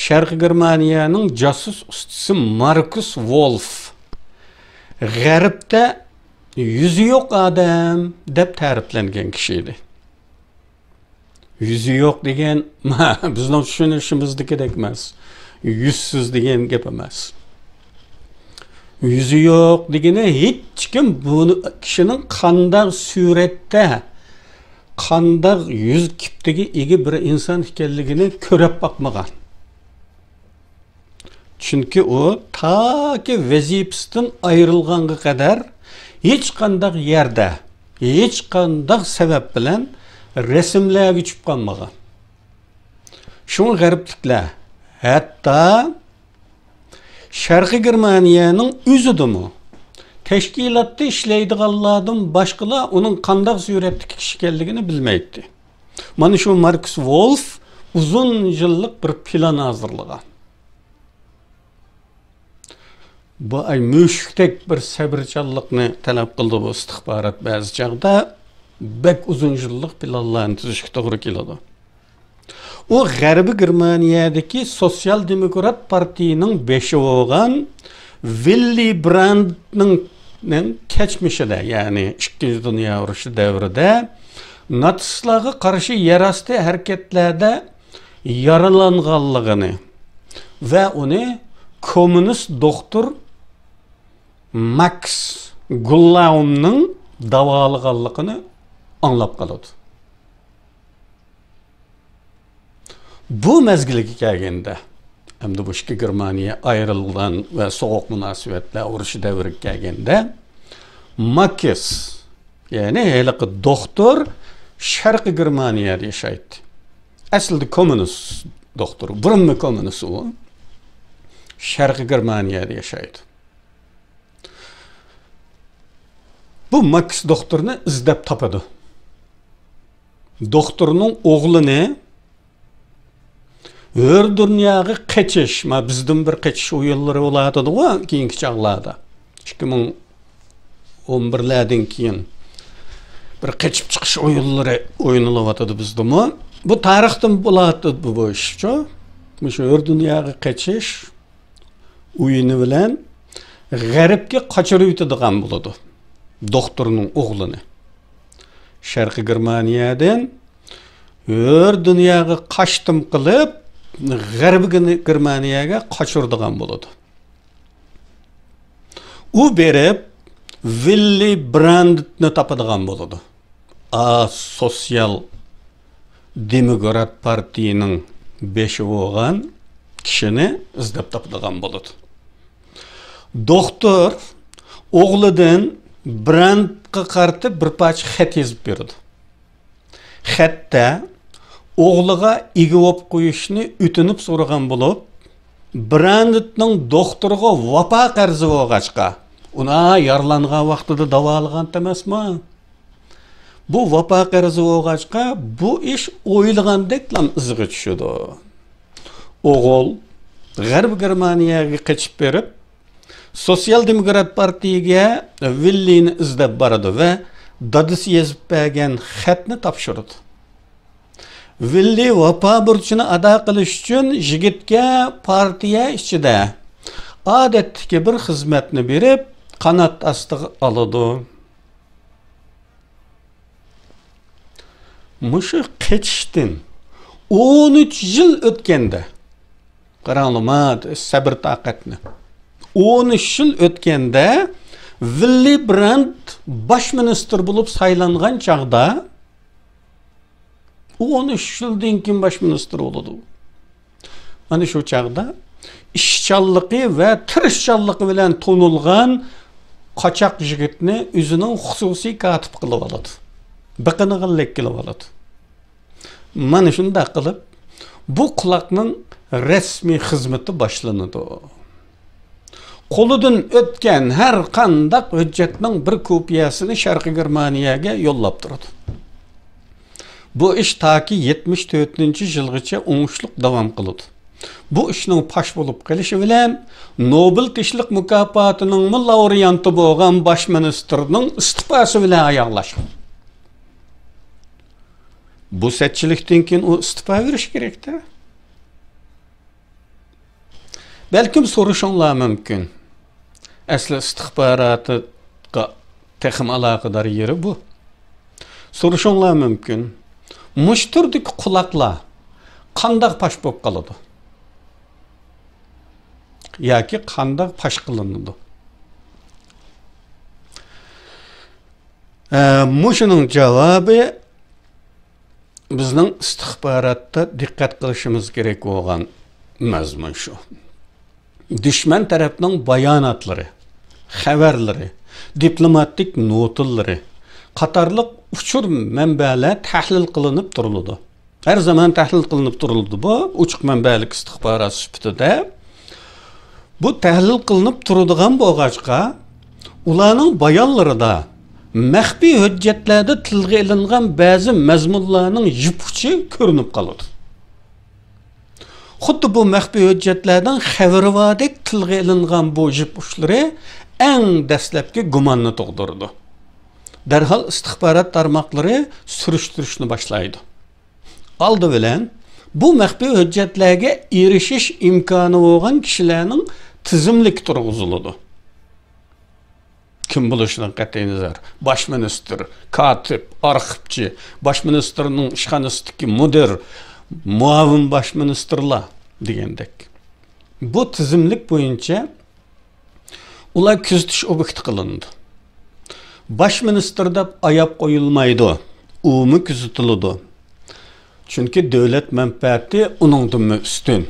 شەرقىي گېرمانىيەنىڭ جاسۇس ئۇستىسى ماركۇس ۋولف غەربتە يۈزى يوق ئادەم دەپ تەرىپلەنگەن كىشى ئىدى. يۈزى يوق دېگەن، بىزنىڭ چۈشىنىشىمىزدىكىدەك ئەمەس. يۈزسىز دېگەن گەپ ئەمەس. يۈزى يوق دېگىنى ھېچكىم بۇ كىشىنىڭ قانداق سۈرەتتە، قانداق يۈز كىپتىگە ئىگە بىر ئىنسان ئىكەنلىكىنى كۆرۈپ باقمىغان. چۈنكى ئۇ تاكى ۋەزىپىسىدىن ئايرىلغانغا قەدەر ھېچقانداق يەردە، ھېچقانداق سەۋەب بىلەن رەسىملەرگە چۈشۈپ قالمىغان. شۇڭا غەربلىكلەر، ھەتتا شەرقىي گېرمانىيەنىڭ ئۆزىدىمۇ تەشكىلاتتا ئىشلەيدىغانلاردىن باشقىلار ئۇنىڭ قانداق سۈرەتتىكى كىشى ئىكەنلىكىنى بىلمەيتتى. مانا شۇ ماركس ۋولف ئۇزۇن يىللىق بىر پىلان ھازىرلىغان. بۇ ئاي مۈشۈكتەك بىر سەۋرچانلىقنى تەلەپ قىلىدۇ بۇ ئىستىخبارات بەزى چاغدا. بەك ئۇزۇن يىللىق پىلانلارنى تۈزۈشكە توغرا كېلىدۇ. ئۇ غەربىي گېرمانىيەدىكى سوتسىيال دېموكرات پارتىيىنىڭ بېشى بولغان ۋىللى براندتنىڭ، نىڭ كەچمىشىدە، يەنى ئىككىنچى دۇنيا ئۇرۇشى دەۋرىدە ناتسىستلارغا قارشى يەر ئاستى ھەرىكەتلەردە يارىلانغانلىقىنى ۋە ئۇنى كوممۇنىست دوختۇر ماكس گۇللائومنىڭ داۋالىغانلىقىنى ئاڭلاپ قالىدۇ. بۇ مەزگىلگە كەلگەندە، ئەمدى بۇ ئىككى گېرمانىيە ئايرىلغان ۋە سوغۇق مۇناسىۋەتلەر ئۇرۇشى دەۋرىگە كەلگەندە، ماكس، يەنى ھېلىقى دوختۇر شەرقىي گېرمانىيەدە ياشايتتى. ئەسلىدە كوممۇنىست دوختۇر، بۇرۇنمۇ كوممۇنىست ئۇ. شەرقىي گېرمانىيەدە ياشايدۇ. بۇ ماكس دوختۇرنى ئىزدەپ تاپىدۇ. دوختۇرنىڭ ئوغلىنى ھۆر دۇنياغا قېچىش، ما بىزدىن بىر قېچىش ئويۇنلىرى بولاتىدىغۇ كېيىنكى چاغلاردا. ئىككى مىڭ ئون بىرلەردىن كېيىن بىر قېچىپ چىقىش ئويۇنلىرى ئوينىلىۋاتىدۇ بىزدىمۇ. بۇ تارىختىن بولاتىدۇ بۇ ئىشچۇ. مۇشۇ ھۆر دۇنياغا قېچىش ئويۇنى بىلەن غەربكە قاچۇرۇۋېتىدىغان بولىدۇ دوختۇرنىڭ ئوغلىنى. شەرقىي گېرمانىيەدىن ھۆر دۇنياغا قاچتىم قىلىپ، غەربىي گېرمانىيەگە قاچۇرىدىغان بولىدۇ. ئۇ بېرىپ ۋىللى براندتنى تاپىدىغان بولىدۇ. ئا، سوتسىيال دېموكرات پارتىيىنىڭ بېشى بولغان كىشىنى ئىزدەپ تاپىدىغان بولىدۇ. دوختۇر ئوغلىدىن براندتقا قارىتىپ بىر پارچە خەت يېزىپ بېرىدۇ. خەتتە ئوغلىغا ئىگە بولۇپ قويۇشنى ئۆتۈنۈپ سورىغان بولۇپ، برانتنىڭ دوختۇرغا ۋاپا قەرزى بولغاچقا، ئۇنى يارىلانغان ۋاقتىدا داۋالىغان ئەمەسمۇ؟ بۇ ۋاپا قەرزى بولغاچقا، بۇ ئىش ئويلىغاندەكلا ئىزغا چۈشىدۇ. ئوغۇل غەربىي گېرمانىيەگە قېچىپ بېرىپ، سوتسىيال دېموكرات پارتىيىگە ۋىللىنى ئىزدەپ بارىدۇ ۋە دادىسى يېزىپ بەرگەن خەتنى تاپشۇرىدۇ. ۋىللى ۋاپا بۇرچىنى ئادا قىلىش ئۈچۈن يىگىتكە پارتىيە ئىچىدە ئادەتتىكى بىر خىزمەتنى بېرىپ، قانات ئاستىغا ئالىدۇ. مۇشۇ قېچىشتىن ئون ئۈچ يىل ئۆتكەندە، قاراڭلىما، سەبىر تاقەتنى. ئون ئۈچ يىل ئۆتكەندە، ۋىللى برانت باش مىنىستىر بولۇپ سايلانغان چاغدا، ئون ئۈچ يىلدىن كېيىن باش مىنىستىر بولىدۇ. ئەنە شۇ چاغدا ئىشچانلىقى ۋە تىرىشچانلىقى بىلەن تونۇلغان قاچاق يىگىتنى ئۆزىنىڭ خۇسۇسىي كاتىپى قىلىپ ئالىدۇ. بېقىنىدىغانلىق قىلىپ ئالىدۇ. مانا شۇنداق قىلىپ، بۇ قۇلاقنىڭ رەسمىي خىزمىتى باشلىنىدۇ. قولىدىن ئۆتكەن ھەر قانداق ھۆججەتنىڭ بىر كوپىيەسىنى شەرقىي گېرمانىيەگە يوللاپ تۇرىدۇ. بۇ ئىش تاكى يەتمىش تۆتىنچى يىلغىچە ئوڭۇشلۇق داۋام قىلىدۇ. بۇ ئىشنىڭ پاش بولۇپ قېلىشى بىلەن، نوبېل تىنچلىق مۇكاپاتىنىڭمۇ لاۋرېئانتى بولغان باش مىنىستىرنىڭ ئىستېپاسى بىلەن ئاياغلاشقان. بۇ سەتچىلىكتىن كېيىن ئۇ ئىستېپا بېرىشى كېرەكتە. بەلكىم سورىشىڭلار مۇمكىن، ئەسلى ئىستىخباراتقا تېخىمۇ ئالاقىدار يېرى بۇ. سورىشىڭلار مۇمكىن، مۇشۇ تۈردىكى قۇلاقلار قانداق پاش بولۇپ قالىدۇ؟ ياكى قانداق پاش قىلىنىدۇ؟ ئە، مۇشۇنىڭ جاۋابى بىزنىڭ ئىستىخباراتتا دىققەت قىلىشىمىز كېرەك بولغان مەزمۇن شۇ. دۈشمەن تەرەپنىڭ باياناتلىرى، خەۋەرلىرى، دىپلوماتىك نوتىلىرى قاتارلىق ئۇچۇر مەنبەلەر تەھلىل قىلىنىپ تۇرۇلىدۇ. ھەر زامان تەھلىل قىلىنىپ تۇرۇلىدۇ بۇ، ئوچۇق مەنبەلىك ئىستىخبارات سۈپىتىدە. بۇ تەھلىل قىلىنىپ تۇرىدىغان بولغاچقا، ئۇلارنىڭ بايانلىرىدا مەخپىي ھۆججەتلەردە تىلغا ئېلىنغان بەزى مەزمۇنلارنىڭ يىپ ئۇچى كۆرۈنۈپ قالىدۇ. خۇددى بۇ مەخپىي ھۆججەتلەرنىڭ خەۋىرى باردەك تىلغا ئېلىنغان بۇ يىپ ئۇچلىرى ئەڭ دەسلەپكى گۇماننى تۇغدۇرىدۇ. دەرھال ئىستىخبارات تارماقلىرى سۈرۈشتۈرۈشنى باشلايدۇ. ئالدى بىلەن بۇ مەخپىي ھۆججەتلەرگە ئېرىشىش ئىمكانى بولغان كىشىلەرنىڭ تىزىملىكى تۇرغۇزۇلىدۇ. كىم بولۇشىدىن قەتئىينەزەر، باش مىنىستىر، كاتىپ، ئارخىپچى، باش مىنىستىرنىڭ ئىشخانىسىدىكى مۇدىر، مۇئاۋىن باش مىنىستىرلار دېگەندەك. بۇ تىزىملىك بويىچە ئۇلار كۆزىتىش ئوبيېكتى قىلىنىدۇ. باش مىنىستىر دەپ ئاياپ قويۇلمايدۇ، ئۇمۇ كۆزىتىلىدۇ. چۈنكى دۆلەت مەنپەئەتى ئۇنىڭدىنمۇ ئۈستۈن.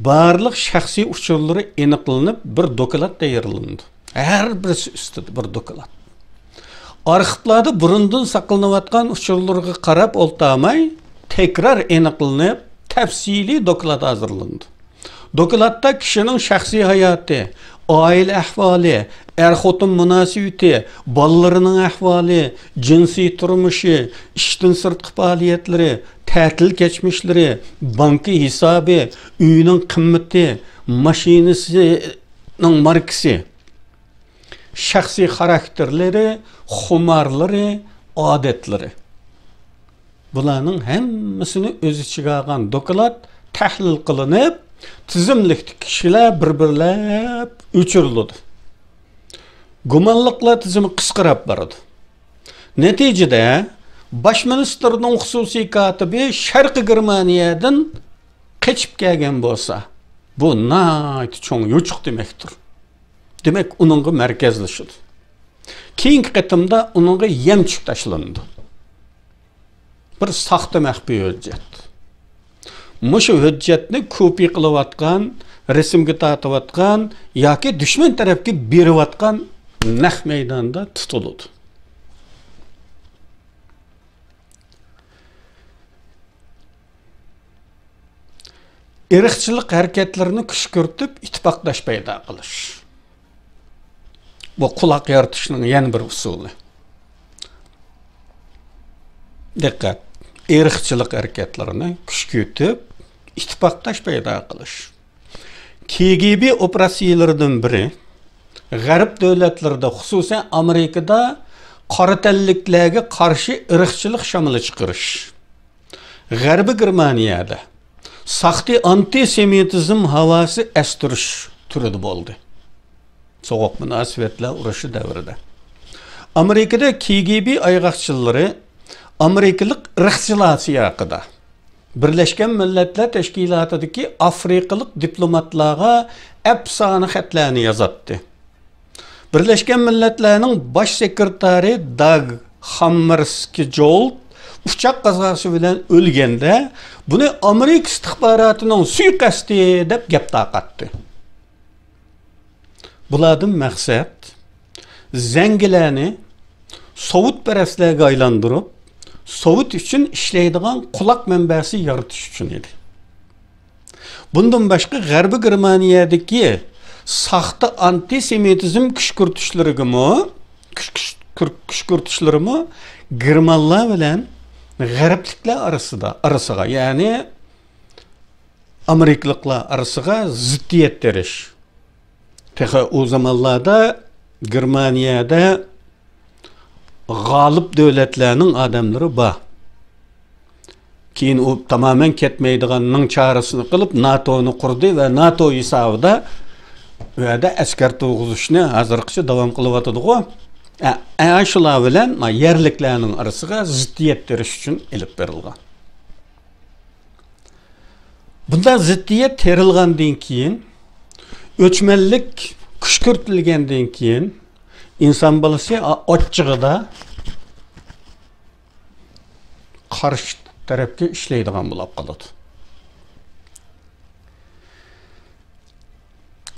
بارلىق شەخسىي ئۇچۇرلىرى ئېنىقلىنىپ، بىر دوكلات تەييارلىنىدۇ. ھەر بىرسى ئۈستىدە بىر دوكلات. ئارخىپلاردا بۇرۇندىن ساقلىنىۋاتقان ئۇچۇرلىرىغا قاراپ ئولتۇرماي، تەكرار ئېنىقلىنىپ، تەپسىلىي دوكلات ھازىرلىنىدۇ. دوكلاتتا كىشىنىڭ شەخسىي ھاياتى، ئائىلە ئەھۋالى، ئەر-خوتۇن مۇناسىۋىتى، بالىلىرىنىڭ ئەھۋالى، جىنسىي تۇرمۇشى، ئىشتىن سىرتقى پائالىيەتلىرى، تەتىل كەچمىشلىرى، بانكا ھېسابى، ئۆيىنىڭ قىممىتى، ماشىنىسىنىڭ ماركىسى، شەخسىي خاراكتېرلىرى، خۇمارلىرى، ئادەتلىرى. بۇلارنىڭ ھەممىسىنى ئۆز ئىچىگە ئالغان دوكلات تەھلىل قىلىنىپ، تىزىملىكتىكى كىشىلەر بىر-بىرلەپ ئۆچۈرۈلىدۇ. گۇمانلىقلار تىزىمى قىسقىراپ بارىدۇ. نەتىجىدە، باش مىنىستىرنىڭ خۇسۇسىي كاتىپى شەرقىي گېرمانىيەدىن قېچىپ كەلگەن بولسا، بۇ ناھايىتى چوڭ يوچۇق دېمەكتۇر. دېمەك، ئۇنىڭغا مەركەزلىشىدۇ. كېيىنكى قېتىمدا ئۇنىڭغا يەمچۈك تاشلىنىدۇ. بىر ساختا مەخپىي ھۆججەت. مۇشۇ ھۆججەتنى كوپىي قىلىۋاتقان، رەسىمگە تارتىۋاتقان ياكى دۈشمەن تەرەپكە بېرىۋاتقان نەق مەيداندا تۇتۇلىدۇ. ئىرقچىلىق ھەرىكەتلىرىنى كۈشكۈرتۈپ، ئىتتىپاقداش پەيدا قىلىش. بۇ قۇلاق يارىتىشنىڭ يەنە بىر ئۇسۇلى. دىققەت! ئىرقچىلىق ھەرىكەتلىرىنى كۈشكۈرتۈپ، ئىتتىپاقداش پەيدا قىلىش. كىگىبى ئوپېراتسىيىلىرىدىن بىرى غەرب دۆلەتلىرىدە، خۇسۇسەن ئامېرىكىدا قارا تەنلىكلەرگە قارشى ئىرقچىلىق شامىلى چىقىرىش. غەربىي گېرمانىيەدە ساختا ئانتىسېمىتىزم ھاۋاسى ئەستۈرۈش تۈرىدە بولدى. سوغۇق مۇناسىۋەتلەر ئۇرۇشى دەۋرىدە ئامېرىكىدا كىگىبى ئايغاقچىلىرى ئامېرىكىلىق ئىرقچىلار سىياقىدا بىرلەشكەن مىللەتلەر تەشكىلاتىدىكى ئافرىقىلىق دىپلوماتلارغا ئەپسانە خەتلەرنى يازاتتى. بىرلەشكەن مىللەتلەرنىڭ باش سېكرېتارى داگ خاممېرسكى جولت ئۇچاق قازاسى بىلەن ئۆلگەندە، بۇنى ئامېرىكا ئىستىخباراتىنىڭ سۇيىقەستى دەپ گەپ تارقاتتى. بۇلاردىن مەقسەت زەڭگىلەرنى سوۋېتپەرەسلەرگە ئايلاندۇرۇپ، سوۋېت ئۈچۈن ئىشلەيدىغان قۇلاق مەنبەسى يارىتىش ئۈچۈن ئىدى. بۇندىن باشقا، غەربىي گېرمانىيەدىكى ساختا ئانتىسېمىتىزم كۈشكۈرتۈشلىرىگىمۇ، كۈش-، كۈش-، كۈر-، كۈشكۈرتۈشلىرىمۇ گېرمانلار بىلەن غەربلىكلەر ئارىسىدا، ئارىسىغا، يەنى ئامېرىكىلىقلار ئارىسىغا زىددىيەت تېرىش. تېخى ئۇ زامانلاردا گېرمانىيەدە غالىب دۆلەتلەرنىڭ ئادەملىرى بار. كېيىن ئۇ تامامەن كەتمەيدىغاننىڭ چارىسىنى قىلىپ، ناتونى قۇردى ۋە ناتو ھېسابىدا ئۇ يەردە ئەسكەر تۇرغۇزۇشنى ھازىرغىچە داۋام قىلىۋاتىدىغۇ. ئە، ئە، شۇلار بىلەن ما يەرلىكلەرنىڭ ئارىسىغا زىددىيەت تېرىش ئۈچۈن ئېلىپ بېرىلغان. بۇنداق زىددىيەت تېرىلغاندىن كېيىن، ئۆچمەنلىك كۈشكۈرتۈلگەندىن كېيىن، ئىنسان بالىسى ئا-، ئاچچىقىدا قارشى تەرەپكە ئىشلەيدىغان بولۇپ قالىدۇ.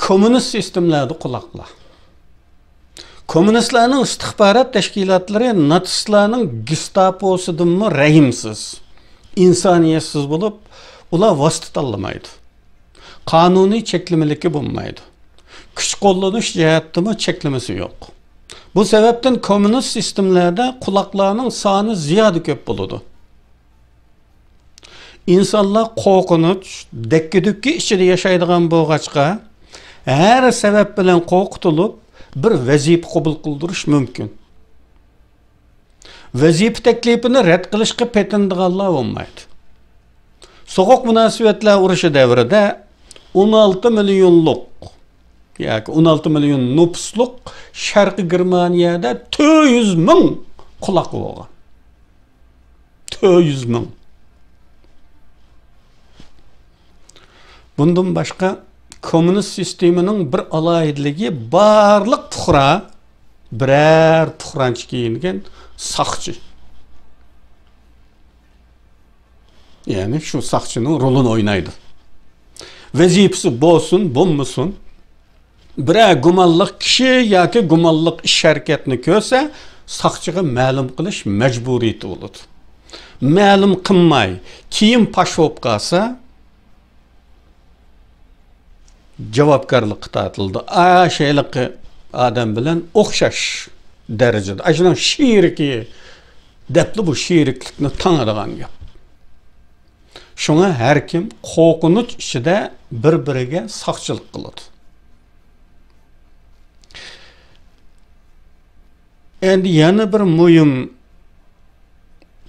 كوممۇنىست سىستېمىلاردا قۇلاقلار. كوممۇنىستلارنىڭ ئىستىخبارات تەشكىلاتلىرى ناتسىستلارنىڭ گېستاپوسىدىنمۇ رەھىمسىز، ئىنسانىيەتسىز بولۇپ، ئۇلار ۋاسىتە تاللىمايدۇ. قانۇنىي چەكلىمىلىكى بولمايدۇ. كۈچ قوللىنىش جەھەتتىمۇ چەكلىمىسى يوق. بۇ سەۋەبتىن كوممۇنىست سىستېمىلاردا قۇلاقلارنىڭ سانى زىيادە كۆپ بولىدۇ. ئىنسانلار قورقۇنچ، دەككە-دۈككە ئىچىدە ياشايدىغان بولغاچقا، ھەر سەۋەب بىلەن قورقۇتۇلۇپ، بىر ۋەزىپە قوبۇل قىلدۇرۇش مۇمكىن. ۋەزىپە تەكلىپىنى رەت قىلىشقا پېتىنىدىغانلار بولمايدۇ. سوغۇق مۇناسىۋەتلەر ئۇرۇشى دەۋرىدە ئون ئالتە مىليونلۇق ياكى ئون ئالتە مىليون نوپۇسلۇق شەرقىي گېرمانىيەدە تۆت يۈز مىڭ قۇلاق بولغان. تۆت يۈز مىڭ. بۇندىن باشقا، كوممۇنىست سىستېمىنىڭ بىر ئالاھىدىلىكى، بارلىق پۇقرا بىرەر پۇقرانچە كىيىنگەن ساقچى. يەنى شۇ ساقچىنىڭ رولىنى ئوينايدۇ. ۋەزىپىسى بولسۇن، بولمىسۇن، بىرەر گۇمانلىق كىشى ياكى گۇمانلىق ئىش-ھەرىكەتنى كۆرسە، ساقچىغا مەلۇم قىلىش مەجبۇرىيىتى بولىدۇ. مەلۇم قىلماي، كېيىن پاش بولۇپ قالسا، جاۋابكارلىققا تارتىلىدۇ. ئاشۇ ھېلىقى ئادەم بىلەن ئوخشاش دەرىجىدە. ئاشۇنىڭ شېرىكى دەپلا بۇ شېرىكلىكنى تاڭىدىغان گەپ. شۇڭا ھەر كىم قورقۇنچ ئىچىدە بىر-بىرىگە ساقچىلىق قىلىدۇ. ئەمدى يەنە بىر مۇھىم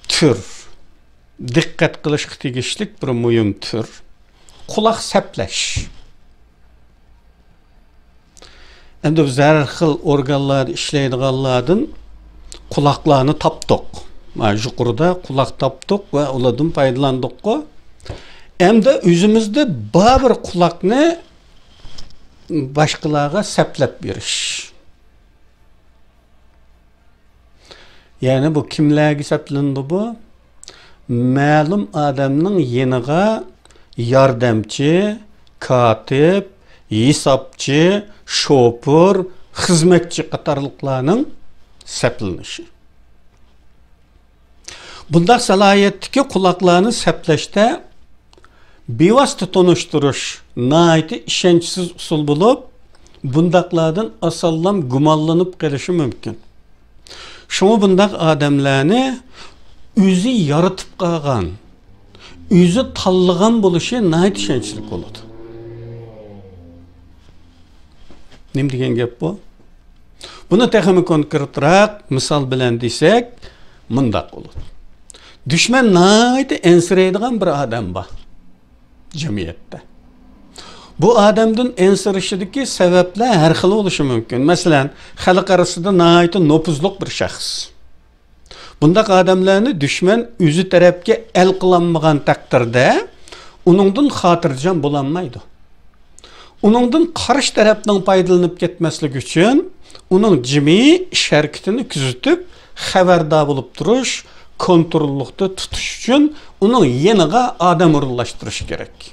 تۈر، دىققەت قىلىشقا تېگىشلىك بىر مۇھىم تۈر، قۇلاق سەپلەش. ئەمدى بىز ھەر خىل ئورگانلاردا ئىشلەيدىغانلاردىن قۇلاقلارنى تاپتۇق. مانا يۇقىرىدا قۇلاق تاپتۇق ۋە ئۇلاردىن پايدىلاندۇققۇ. ئەمدى ئۆزىمىزدە بار بىر قۇلاقنى باشقىلارغا سەپلەپ بېرىش. يەنى بۇ كىملەرگە سەپلىنىدۇ بۇ؟ مەلۇم ئادەمنىڭ يېنىغا ياردەمچى، كاتىپ، ھېسابچى، شوپۇر، خىزمەتچى قاتارلىقلارنىڭ سەپلىنىشى. بۇنداق سالاھىيەتتىكى قۇلاقلارنى سەپلەشتە بىۋاسىتە تونۇشتۇرۇش ناھايىتى ئىشەنچسىز ئۇسۇل بولۇپ، بۇنداقلاردىن ئاسانلا گۇمانلىنىپ قېلىشى مۇمكىن. شۇڭا بۇنداق ئادەملەرنى ئۆزى يارىتىپ قالغان، ئۆزى تاللىغان بولۇشى ناھايىتى ئىشەنچلىك بولىدۇ. نېمە دېگەن گەپ بۇ؟ بۇنى تېخىمۇ كونكرېتراق مىسال بىلەن دېسەك، مۇنداق بولىدۇ. دۈشمەن ناھايىتى ئەنسىرەيدىغان بىر ئادەم بار جەمئىيەتتە. بۇ ئادەمدىن ئەنسىرىشىدىكى سەۋەبلەر ھەر خىل بولۇشى مۇمكىن. مەسىلەن، خەلق ئارىسىدا ناھايىتى نوپۇزلۇق بىر شەخس. بۇنداق ئادەملەرنى دۈشمەن ئۆزى تەرەپكە ئەل قىلالمىغان تەقدىردە، ئۇنىڭدىن خاتىرجەم بولالمايدۇ. ئۇنىڭدىن قارشى تەرەپنىڭ پايدىلىنىپ كەتمەسلىكى ئۈچۈن، ئۇنىڭ جىمى ئىش ھەرىكىتىنى كۆزىتىپ، خەۋەردار بولۇپ تۇرۇش، كونتروللۇقتا تۇتۇش ئۈچۈن ئۇنىڭ يېنىغا ئادەم ئورۇنلاشتۇرۇش كېرەك.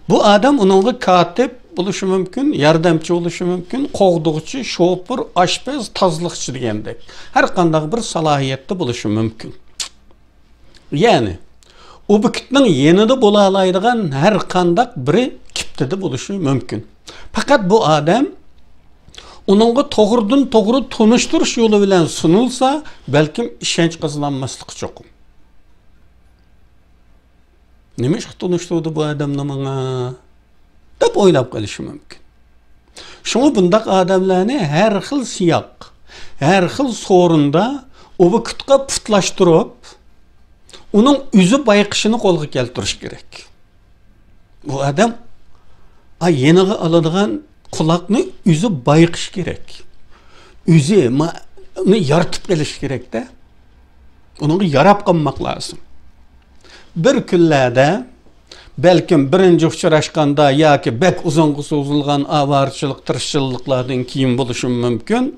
بۇ ئادەم ئۇنىڭغا كاتىپ بولۇشى مۇمكىن، ياردەمچى بولۇشى مۇمكىن، قوغدىغۇچى، شوپۇر، ئاشپەز، تازىلىقچى دېگەندەك ھەر قانداق بىر سالاھىيەتتە بولۇشى مۇمكىن. يەنى، ئوبيېكتنىڭ يېنىدا بولالايدىغان ھەر قانداق بىرى كېپتىدە بولۇشى مۇمكىن. پەقەت بۇ ئادەم ئۇنىڭغا توغرىدىن توغرا تونۇشتۇرۇش يولى بىلەن سۇنۇلسا، بەلكىم ئىشەنچ قازىنالماسلىقى چوقۇم. نېمە ئىشقا تونۇشتۇردى بۇ ئادەمنى ماڭا؟ دەپ ئويلاپ قېلىشى مۇمكىن. شۇڭا بۇنداق ئادەملەرنى ھەر خىل سىياق، ھەر خىل سورۇندا ئوبيېكتقا پۇتلاشتۇرۇپ، ئۇنىڭ ئۆزى بايقىشىنى قولغا كەلتۈرۈش كېرەك. ئۇ ئادەم، ئا، يېنىغا ئالىدىغان قۇلاقنى ئۆزى بايقىشى كېرەك. ئۆزى ما-، ئۇنى يارىتىپ قېلىشى كېرەك-دە. ئۇنىڭغا ياراپ قالماق لازىم. بىر كۈنلەردە بەلكىم بىرىنچى ئۇچراشقاندا ياكى بەك ئۇزۇنغا سوزۇلغان ئاۋارىچىلىق، تىرىشچانلىقلاردىن كېيىن بولۇشىمۇ مۇمكىن.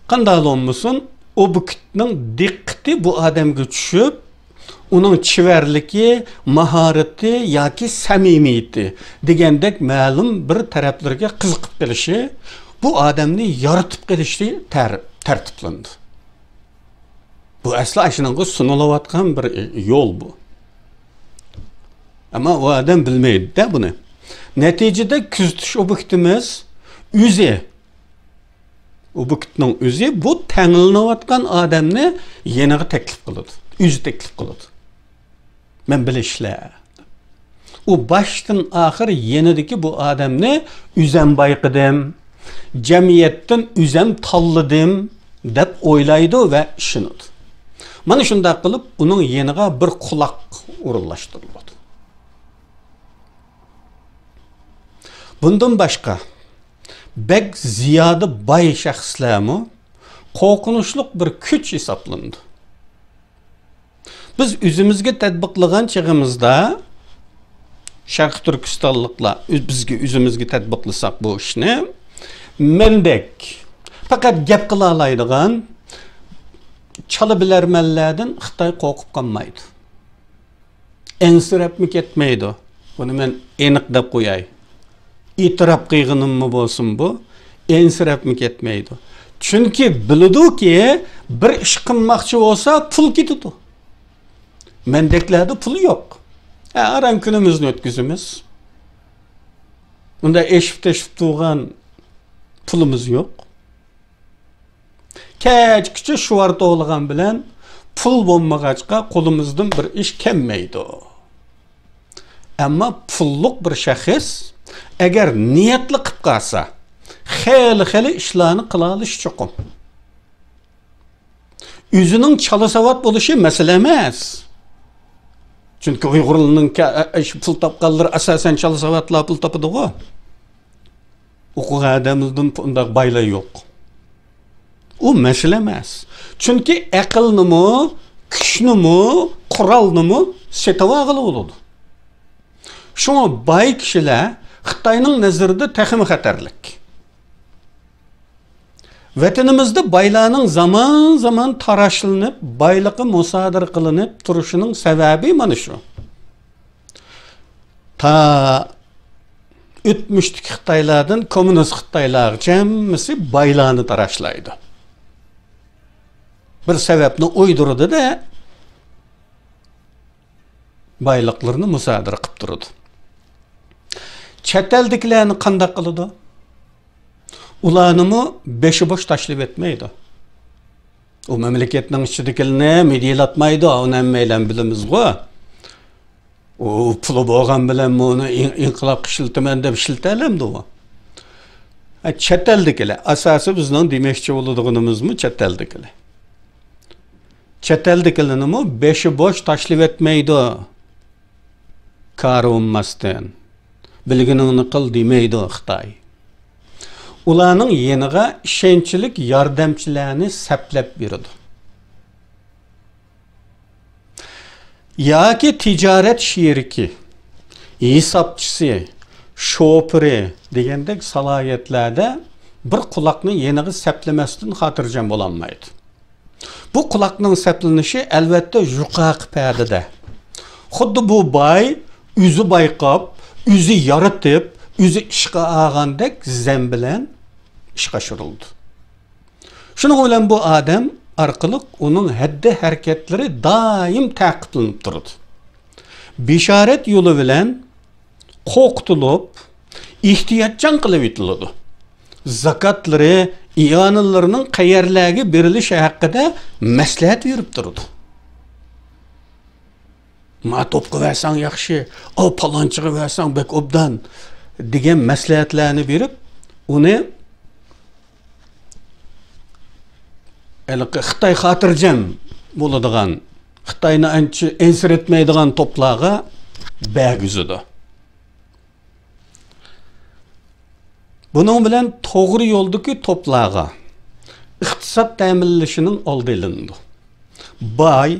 قانداق بولمىسۇن، ئوبيېكتنىڭ دىققىتى بۇ ئادەمگە چۈشۈپ، ئۇنىڭ چېۋەرلىكى، ماھارىتى ياكى سەمىمىيىتى دېگەندەك مەلۇم بىر تەرەپلىرىگە قىزىقىپ قېلىشى، بۇ ئادەمنى يارىتىپ قېلىشى تەر-، تەرتىپلىنىدۇ. بۇ ئەسلى ئاشۇنىڭغا سۇنۇلۇۋاتقان بىر يول بۇ. ئەمما ئۇ ئادەم بىلمەيدۇ-دە بۇنى. نەتىجىدە كۆزىتىش ئوبيېكتىمىز ئۆزى، ئوبيېكتنىڭ ئۆزى بۇ تەڭلىنىۋاتقان ئادەمنى يېنىغا تەكلىپ قىلىدۇ. ئۆزى تەكلىپ قىلىدۇ. مەن بىلەن ئىشلە. ئۇ باشتىن ئاخىر يېنىدىكى بۇ ئادەمنى ئۆزەم بايقىدىم، جەمئىيەتتىن ئۆزەم تاللىدىم دەپ ئويلايدۇ ۋە ئىشىنىدۇ. مانا شۇنداق قىلىپ ئۇنىڭ يېنىغا بىر قۇلاق ئورۇنلاشتۇرۇلىدۇ. بۇندىن باشقا، بەك زىيادە باي شەخسلەرمۇ قورقۇنچلۇق بىر كۈچ ھېسابلىنىدۇ. بىز ئۆزىمىزگە تەتبىقلىغان چېغىمىزدا، شەرقىي تۈركىستانلىقلار ئۆز-، بىزگە، ئۆزىمىزگە تەتبىقلىساق بۇ ئىشنى، مەندەك پەقەت گەپ قىلالايدىغان چالا بىلەرمەنلەردىن خىتاي قورقۇپ قالمايدۇ. ئەنسىرەپمۇ كەتمەيدۇ. بۇنى مەن ئېنىق دەپ قوياي. ئېتىراپ قىلغىنىممۇ بولسۇن بۇ، ئەنسىرەپمۇ كەتمەيدۇ. چۈنكى بىلىدۇكى، بىر ئىش قىلماقچى بولسا، پۇل كېتىدۇ. مەندەكلەردە پۇل يوق. ھە، ئاران كۈنىمىزنى ئۆتكۈزىمىز. ئۇنداق ئېشىپ-تېشىپ تۇرغان پۇلىمىز يوق. كەچكىچە شۇۋار توۋلىغان بىلەن پۇل بولمىغاچقا قولىمىزدىن بىر ئىش كەلمەيدۇ. ئەمما پۇللۇق بىر شەخس ئەگەر نىيەتلا قىلىپ قالسا، خېلى-خېلى ئىشلارنى قىلالىشى چوقۇم. ئۆزىنىڭ چالا ساۋات بولۇشى مەسىلە ئەمەس. چۈنكى ئۇيغۇرلارنىڭ كە-، ئە-، ئە-، شۇ پۇل تاپقانلىرى ئاساسەن چالا ساۋاتلار پۇل تاپىدىغۇ. ئوقۇغان ئادەمدىن ئۇنداق بايلار يوق. ئۇ مەسىلە ئەمەس. چۈنكى ئەقىلنىمۇ، كۈچنىمۇ، قورالنىمۇ سېتىۋالغىلى بولىدۇ. شۇڭا باي كىشىلەر خىتاينىڭ نەزىرىدە تېخىمۇ خەتەرلىك. ۋەتىنىمىزدە بايلارنىڭ زامان-زامان تاراشلىنىپ، بايلىقى مۇسادىرە قىلىنىپ تۇرۇشىنىڭ سەۋەبى مانا شۇ. تا ئۆتمۈشتىكى خىتايلاردىن كوممۇنىست خىتايلارغىچە ھەممىسى بايلارنى تاراشلايدۇ. بىر سەۋەبنى ئويدۇرىدۇ-دە، بايلىقلىرىنى مۇسادىرە قىلىپ تۇرىدۇ. چەت ئەلدىكىلەرنى قانداق قىلىدۇ؟ ئۇلارنىمۇ بېشىبوش تاشلىۋەتمەيدۇ. ئۇ مەملىكەتنىڭ ئىچىدىكىلىرىنى مىدىرلاتمايدۇ، ئۇنى ھەممەيلەن بىلىمىزغۇ. ئۇ پۇلى بولغان بىلەن ئۇنى ئىن-، ئىنقىلابقا ئىشلىتىمەن دەپ ئىشلىتەلەمدۇ ئۇ؟ ھە، چەت ئەلدىكىلەر، ئاساسىي بىزنىڭ دېمەكچى بولىدىغىنىمىزمۇ چەت ئەلدىكىلەر. چەت ئەلدىكىلەرنىمۇ بېشىبوش تاشلىۋەتمەيدۇ. كارى بولماستىن، بىلگىنىڭنى قىل دېمەيدۇ خىتاي. ئۇلارنىڭ يېنىغا ئىشەنچلىك ياردەمچىلەرنى سەپلەپ بېرىدۇ. ياكى تىجارەت شېرىكى، ھېسابچىسى، شوپۇرى دېگەندەك سالاھىيەتلەردە بىر قۇلاقنى يېنىغا سەپلىمەستىن خاتىرجەم بولالمايدۇ. بۇ قۇلاقنىڭ سەپلىنىشى، ئەلۋەتتە، يۇقىرىقى پەدىدە. خۇددى بۇ باي ئۆزى بايقاپ، ئۆزى يارىتىپ، ئۆزى ئىشقا ئالغاندەك زەم بىلەن ئىشقا ئاشۇرۇلىدۇ. شۇنىڭ بىلەن بۇ ئادەم ئارقىلىق ئۇنىڭ ھەددى ھەرىكەتلىرى دائىم تەقىبلىنىپ تۇرىدۇ. بېشارەت يولى بىلەن قورقۇتۇلۇپ، ئېھتىياتچان قىلىۋېتىلىدۇ. زاكاتلىرى، ئىئانىلىرىنىڭ قەيەرلەرگە بېرىلىشى ھەققىدە مەسلىھەت بېرىپ تۇرىدۇ. «ما توپقا بەرسەڭ ياخشى، ئاۋۇ پالانچىغا بەرسەڭ بەك ئوبدان» دېگەن مەسلىھەتلەرنى بېرىپ، ئۇنى ھېلىقى خىتاي خاتىرجەم بولىدىغان، خىتاينى ئانچە ئەنسىرەتمەيدىغان توپلارغا بەرگۈزىدۇ. بۇنىڭ بىلەن توغرا يولدىكى توپلارغا ئىقتىساد تەمىنلىشىنىڭ ئالدى ئېلىنىدۇ. باي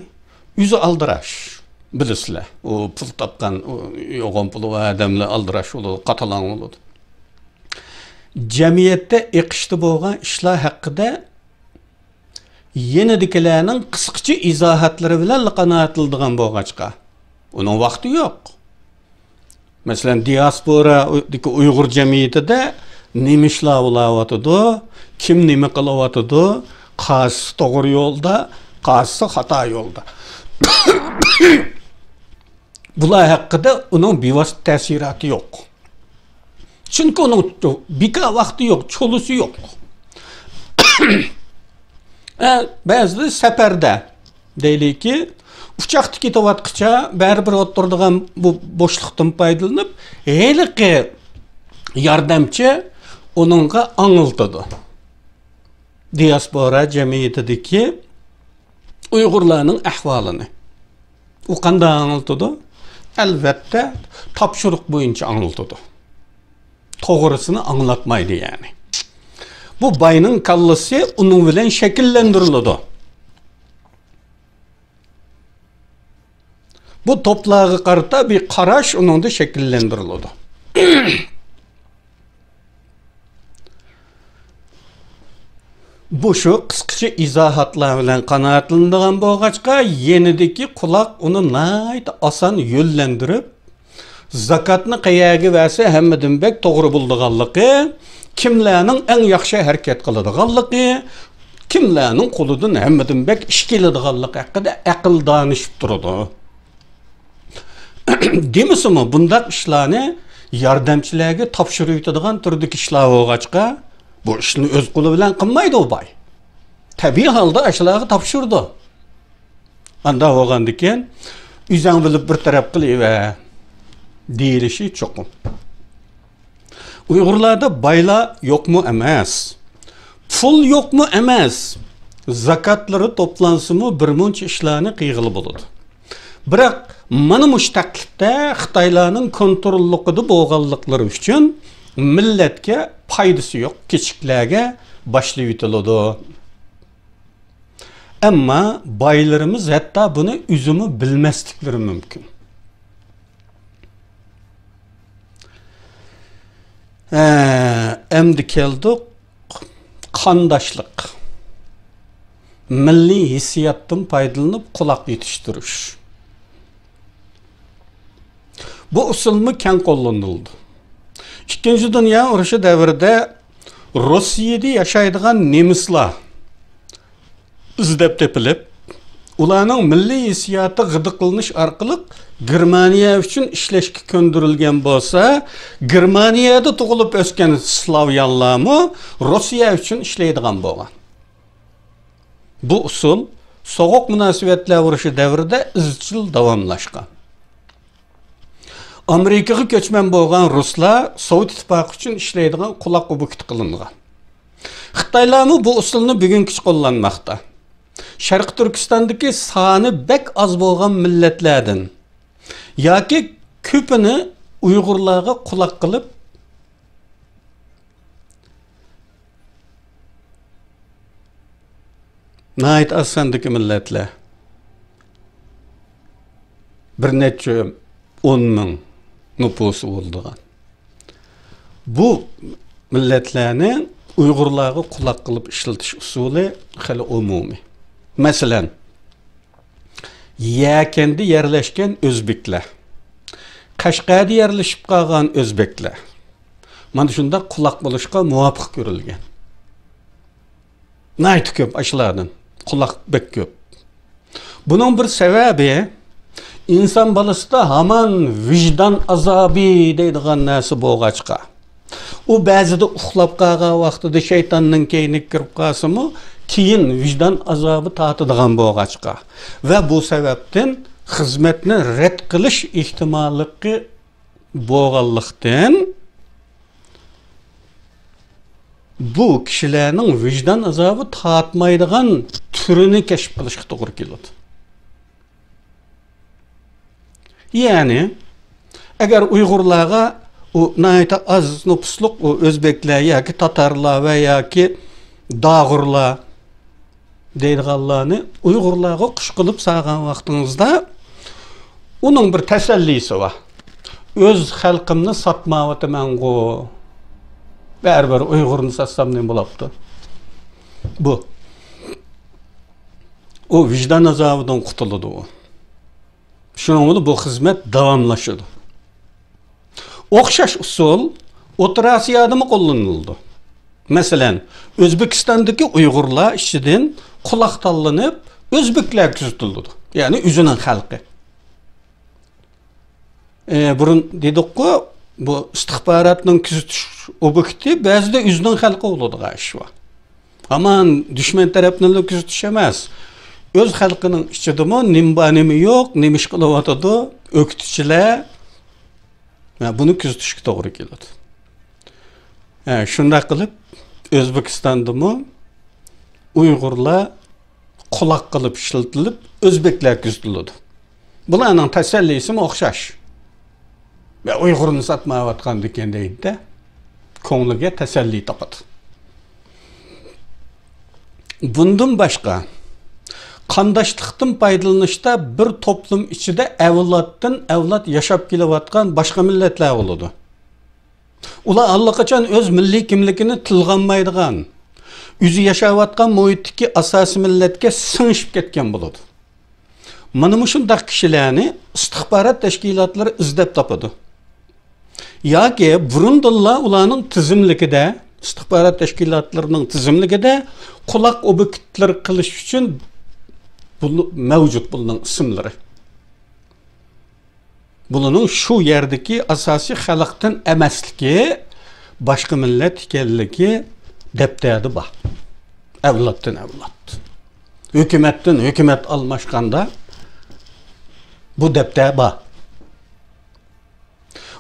ئۆزى ئالدىراش، بىلىسىلەر. ئۇ پۇل تاپقان، ئۇ يوغان پۇلى بار ئادەملەر ئالدىراش بولىدۇ، قاتالاڭ بولىدۇ. جەمئىيەتتە ئېقىشتا بولغان ئىشلار ھەققىدە يېنىدىكىلەرنىڭ قىسقىچە ئىزاھاتلىرى بىلەنلا قانائەتلىنىدىغان بولغاچقا، ئۇنىڭ ۋاقتى يوق. مەسىلەن، دىياسپورادىكى ئۇيغۇر جەمئىيىتىدە نېمە ئىشلار بولۇۋاتىدۇ، كىم نېمە قىلىۋاتىدۇ، قايسىسى توغرا يولدا، قايسىسى خاتا يولدا. بۇلار ھەققىدە ئۇنىڭ بىۋاسىتە تەسىراتى يوق. چۈنكى ئۇنىڭ بىكار ۋاقتى يوق، چولىسى يوق. ئە، بەزىلىرى سەپەردە، دەيلىكى، ئۇچاقتا كېتىۋاتقىچە بەرىبىر ئولتۇرىدىغان بۇ بوشلۇقتىن پايدىلىنىپ، ھېلىقى ياردەمچى ئۇنىڭغا ئاڭلىتىدۇ دىياسپورا جەمئىيىتىدىكى ئۇيغۇرلارنىڭ ئەھۋالىنى. ئۇ قانداق ئاڭلىتىدۇ؟ ئەلۋەتتە، تاپشۇرۇق بويىچە ئاڭلىتىدۇ. توغرىسىنى ئاڭلاتمايدۇ، يەنى. بۇ باينىڭ كاللىسى ئۇنىڭ بىلەن شەكىللەندۈرۈلىدۇ. بۇ توپلارغا قارىتا بىر قاراش ئۇنىڭدا شەكىللەندۈرۈلىدۇ. بۇ شۇ قىسقىچە ئىزاھاتلار بىلەن قانائەتلىنىدىغان بولغاچقا، يېنىدىكى قۇلاق ئۇنى ناھايىتى ئاسان يۆنلەندۈرۈپ، زاكاتنى قەيەرگە بەرسە ھەممىدىن بەك توغرا بولىدىغانلىقى، كىملەرنىڭ ئەڭ ياخشى ھەرىكەت قىلىدىغانلىقى، كىملەرنىڭ قولىدىن ھەممىدىن بەك ئىش كېلىدىغانلىقى ھەققىدە ئەقىل دانىشىپ تۇرىدۇ. دېمىسىمۇ، بۇنداق ئىشلارنى ياردەمچىلەرگە تاپشۇرۇۋېتىدىغان تۈردىكى ئىشلار بولغاچقا، بۇ ئىشنى ئۆز قولى بىلەن قىلمايدۇ ئۇ باي. تەبىئىي ھالدا ئاشۇلارغا تاپشۇرىدۇ. ئانداق بولغاندىكىن، ئۆزۈڭ بىلىپ بىر تەرەپ قىلىۋەر، دېيىلىشى چوقۇم. ئۇيغۇرلاردا بايلار يوقمۇ ئەمەس، پۇل يوقمۇ ئەمەس، زاكاتلىرى توپلانسىمۇ بىر مۇنچە ئىشلارنى قىلغىلى بولىدۇ. بىراق، مانا مۇشۇ تەكلىپتە خىتايلارنىڭ كونتروللۇقىدا بولغانلىقلىرى ئۈچۈن مىللەتكە پايدىسى يوق كىچىكلەرگە باشلىۋېتىلىدۇ. ئەمما بايلىرىمىز ھەتتا بۇنى ئۆزىمۇ بىلمەسلىكلىرى مۇمكىن. ھە، ئەمدى كەلدۇق قانداشلىق. مىللىي ھېسسىياتتىن پايدىلىنىپ قۇلاق يېتىشتۈرۈش. بۇ ئۇسۇلمۇ كەڭ قوللىنىلىدۇ. ئىككىنچى دۇنيا ئۇرۇشى دەۋرىدە روسىيەدە ياشايدىغان نېمىسلار ئىزدەپ تېپىلىپ، ئۇلارنىڭ مىللىي ھېسسىياتى غىدىقلىنىش ئارقىلىق گېرمانىيە ئۈچۈن ئىشلەشكە كۆندۈرۈلگەن بولسا، گېرمانىيەدە تۇغۇلۇپ ئۆسكەن سلاۋيانلارمۇ روسىيە ئۈچۈن ئىشلەيدىغان بولغان. بۇ ئۇسۇل سوغۇق مۇناسىۋەتلەر ئۇرۇشى دەۋرىدە ئىزچىل داۋاملاشقان. ئامېرىكىغا كۆچمەن بولغان رۇسلار سوۋېت ئىتتىپاقى ئۈچۈن ئىشلەيدىغان قۇلاق ئوبيېكتى قىلىنغان. خىتايلارمۇ بۇ ئۇسۇلنى بۈگۈنگىچە قوللانماقتا. شەرقىي تۈركىستاندىكى سانى بەك ئاز بولغان مىللەتلەردىن ياكى كۆپىنى ئۇيغۇرلارغا قۇلاق قىلىپ، ناھايىتى ئاز ساندىكى مىللەتلەر، بىر نەچچە ئون مىڭ نوپۇسى بولىدىغان بۇ مىللەتلەرنى ئۇيغۇرلارغا قۇلاق قىلىپ ئىشلىتىش ئۇسۇلى خېلى ئومۇمىي. مەسىلەن، يەكەندە يەرلەشكەن ئۆزبېكلەر، قەشقەردە يەرلىشىپ قالغان ئۆزبېكلەر مانا شۇنداق قۇلاق بولۇشقا مۇۋاپىق كۆرۈلگەن. ناھايىتى كۆپ ئاشۇلاردىن. قۇلاق بەك كۆپ. بۇنىڭ بىر سەۋەبى، ئىنسان بالىسىدا ھامان ۋىجدان ئازابى دەيدىغان نەرسە بولغاچقا، ئۇ بەزىدە ئۇخلاپ قالغان ۋاقتىدا شەيتاننىڭ كەينىگە كىرىپ قالسىمۇ، كېيىن ۋىجدان ئازابى تارتىدىغان بولغاچقا ۋە بۇ سەۋەبتىن خىزمەتنى رەت قىلىش ئېھتىماللىقى بولغانلىقتىن، بۇ كىشىلەرنىڭ ۋىجدان ئازابى تارتمايدىغان تۈرىنى كەشىپ قىلىشقا توغرا كېلىدۇ. يەنى، ئەگەر ئۇيغۇرلارغا ئۇ ناھايىتى ئاز نوپۇسلۇق ئۇ ئۆزبېكلەر ياكى تاتارلار ۋە ياكى داغۇرلار دەيدىغانلارنى ئۇيغۇرلارغا قۇش قىلىپ سالغان ۋاقتىڭىزدا، ئۇنىڭ بىر تەسەللىسى بار. ئۆز خەلقىمنى ساتمايۋاتىمەنغۇ، بەرىبىر ئۇيغۇرنى ساتسام نېمە بولاپتۇ؟ بۇ. ئۇ ۋىجدان ئازابىدىن قۇتۇلىدۇ ئۇ. شۇنىڭ بىلەن بۇ خىزمەت داۋاملىشىدۇ. ئوخشاش ئۇسۇل ئوتتۇرا ئاسىيادىمۇ قوللىنىلىدۇ. مەسىلەن، ئۆزبېكىستاندىكى ئۇيغۇرلار ئىچىدىن قۇلاق تاللىنىپ، ئۆزبېكلەر كۆزىتىلىدۇ. يەنى ئۆزىنىڭ خەلقى. ئى، بۇرۇن دېدۇققۇ، بۇ ئىستىخباراتنىڭ كۆزىتىش ئوبيېكتى بەزىدە ئۆزىنىڭ خەلقى بولىدىغان ئىش بار. ھامان دۈشمەن تەرەپنىلا كۆزىتىش ئەمەس. ئۆز خەلقىنىڭ ئىچىدىمۇ نېمە بار، نېمە يوق، نېمە ئىش قىلىۋاتىدۇ، ئۆكتىچىلەر. ھە، بۇنى كۆزىتىشكە توغرا كېلىدۇ. ھە، شۇنداق قىلىپ، ئۆزبېكىستاندىمۇ ئۇيغۇرلار قۇلاق قىلىپ ئىشلىتىلىپ، ئۆزبېكلەر كۆزىتىلىدۇ. بۇلارنىڭ تەسەللىسىمۇ ئوخشاش. ۋە ئۇيغۇرنى ساتمايۋاتقاندىكىن دەيدىدە، كۆڭلىگە تەسەللى تاپىدۇ. بۇندىن باشقا، قانداشلىقتىن پايدىلىنىشتا بىر توپلۇم ئىچىدە ئەۋلادتىن ئەۋلاد ياشاپ كېلىۋاتقان باشقا مىللەتلەر بولىدۇ. ئۇلار ئاللىقاچان ئۆز مىللىي كىملىكىنى تىلغا ئالمايدىغان، ئۆزى ياشاۋاتقان مۇھىتتىكى ئاساسىي مىللەتكە سىڭىشىپ كەتكەن بولىدۇ. مانا مۇشۇنداق كىشىلەرنى ئىستىخبارات تەشكىلاتلىرى ئىزدەپ تاپىدۇ. ياكى بۇرۇندىنلا ئۇلارنىڭ تىزىملىكىدە، ئىستىخبارات تەشكىلاتلىرىنىڭ تىزىملىكىدە قۇلاق ئوبيېكتلىرى قىلىش ئۈچۈن بۇ-، مەۋجۇت بۇلارنىڭ ئىسىملىرى. بۇلارنىڭ شۇ يەردىكى ئاساسىي خەلقتىن ئەمەسلىكى، باشقا مىللەت ئىكەنلىكى دەپتەردە بار. ئەۋلادتىن ئەۋلاد. ھۆكۈمەتتىن ھۆكۈمەت ئالماشقاندا بۇ دەپتەر بار.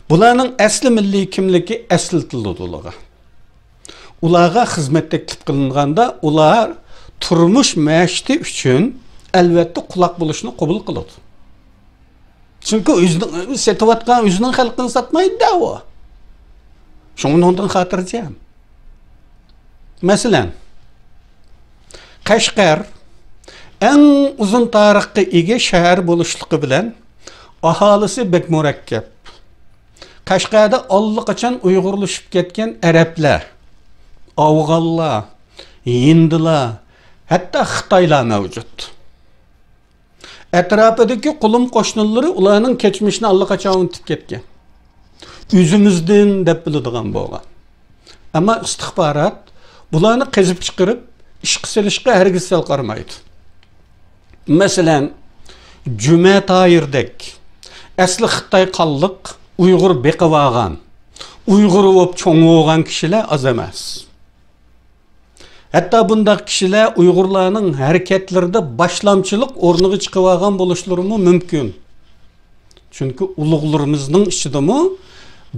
بۇلارنىڭ ئەسلى مىللىي كىملىكى ئەسلىتىلىدۇ ئۇلارغا. ئۇلارغا خىزمەت تەكلىپ قىلىنغاندا، ئۇلار تۇرمۇش مەشىقى ئۈچۈن ئەلۋەتتە قۇلاق بولۇشنى قوبۇل قىلىدۇ. چۈنكى ئۆزىنىڭ، سېتىۋاتقان ئۆزىنىڭ خەلقىنى ساتمايدۇ-دە ئۇ. شۇڭا ئۇنىڭدىن خاتىرجەم. مەسىلەن، قەشقەر ئەڭ ئۇزۇن تارىخقا ئىگە شەھەر بولۇشلۇقى بىلەن ئاھالىسى بەك مۇرەككەپ. قەشقەردە ئاللىقاچان ئۇيغۇرلىشىپ كەتكەن ئەرەبلەر، ئافغانلار، ھىندىلار، ھەتتا خىتايلار مەۋجۇت. ئەتراپىدىكى قولۇم قوشنىلىرى ئۇلارنىڭ كەچمىشىنى ئاللىقاچان ئۇنتۇپ كەتكەن. ئۆزىمىزدىن دەپ بىلىدىغان بولغان. ئەمما ئىستىخبارات بۇلارنى قېزىپ چىقىرىپ، ئىشقا سېلىشقا ھەرگىز سەل قارىمايدۇ. مەسىلەن، جۈمە تاھىردەك ئەسلى خىتاي قانلىق ئۇيغۇر بېقىۋالغان، ئۇيغۇر بولۇپ چوڭ بولغان كىشىلەر ئاز ئەمەس. ھەتتا بۇنداق كىشىلەر ئۇيغۇرلارنىڭ ھەرىكەتلىرىدە باشلامچىلىق ئورنىغا چىقىۋالغان بولۇشلىرىمۇ مۇمكىن. چۈنكى ئۇلۇغلىرىمىزنىڭ ئىچىدىمۇ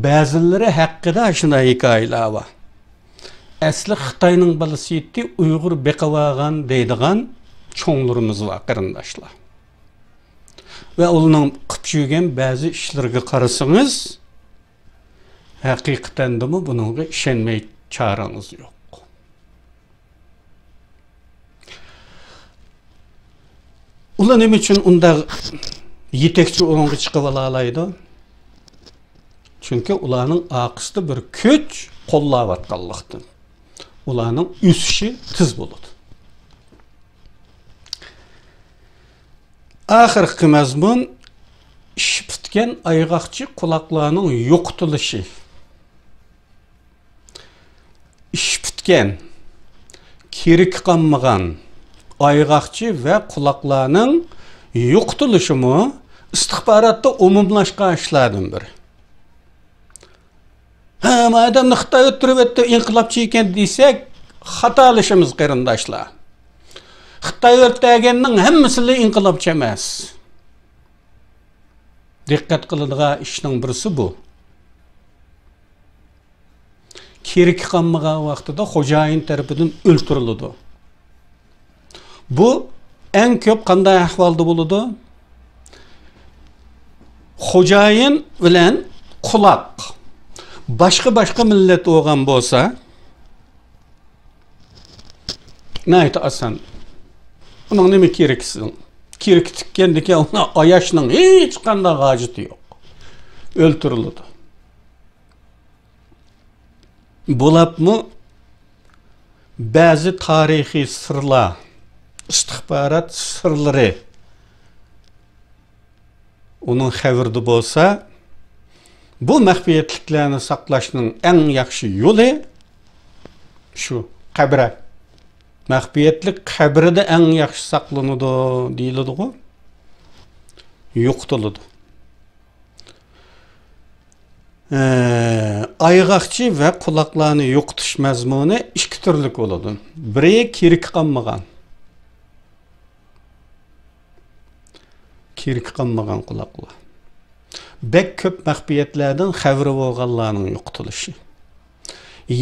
بەزىلىرى ھەققىدە شۇنداق ھېكايىلەر بار. ئەسلى خىتاينىڭ بالىسى ئىدى، ئۇيغۇر بېقىۋالغان دەيدىغان چوڭلىرىمىز بار، قېرىنداشلار. ۋە ئۇلارنىڭ قىلىپ يۈرگەن بەزى ئىشلىرىغا قارىسىڭىز، ھەقىقەتەندىمۇ بۇنىڭغا ئىشەنمەي چارىڭىز يوق. ئۇلار نېمە ئۈچۈن ئۇنداق يېتەكچى ئورۇنغا چىقىپ ئالالايدۇ؟ چۈنكى ئۇلارنىڭ ئارقىسىدا بىر كۈچ قوللاۋاتقانلىقتىن. ئۇلارنىڭ ئۆسۈشى تېز بولىدۇ. ئاخىرقى مەزمۇن، ئىشى پۈتكەن ئايغاقچى قۇلاقلارنىڭ يوقىتىلىشى. ئىشى پۈتكەن، كېرىكى قالمىغان ئايغاقچى ۋە قۇلاقلارنىڭ يوقىتىلىشىمۇ ئىستىخباراتتا ئومۇملاشقان ئىشلاردىن بىرى. ھە، ما ئادەمنى خىتاي ئۆلتۈرۈۋەتتى، ئىنقىلابچى ئىكەن دېسەك، خاتالىشىمىز، قېرىنداشلار. خىتاي ئۆلتۈرگەننىڭ ھەممىسىلا ئىنقىلابچى ئەمەس. دىققەت قىلىدىغان ئىشنىڭ بىرسى بۇ. كېرىكى قالمىغان ۋاقتىدا خوجايىن تەرىپىدىن ئۆلتۈرۈلىدۇ. بۇ ئەڭ كۆپ قانداق ئەھۋالدا بولىدۇ؟ خوجايىن بىلەن قۇلاق باشقا-باشقا مىللەت بولغان بولسا، ناھايىتى ئاسان. ئۇنىڭ نېمە كېرىكى؟ كېرىكى تۈگىگەندىكىن ئۇنى ئاياشنىڭ ھېچقانداق ھاجىتى يوق. ئۆلتۈرۈلىدۇ. بولۇپمۇ بەزى تارىخىي سىرلار، ئىستىخبارات سىرلىرى ئۇنىڭ خەۋىرىدە بولسا، بۇ مەخپىيەتلىكلەرنى ساقلاشنىڭ ئەڭ ياخشى يولى شۇ، قەبرە. مەخپىيەتلىك قەبرىدە ئەڭ ياخشى ساقلىنىدۇ دېيىلىدىغۇ. يوقىتىلىدۇ. ئە، ئايغاقچى ۋە قۇلاقلارنى يوقىتىش مەزمۇنى ئىككى تۈرلۈك بولىدۇ. بىرى كېرىكى قالمىغان. كېرىكى قالمىغان قۇلاقلار. بەك كۆپ مەخپىيەتلەردىن خەۋىرى بولغانلارنىڭ يوقىتىلىشى.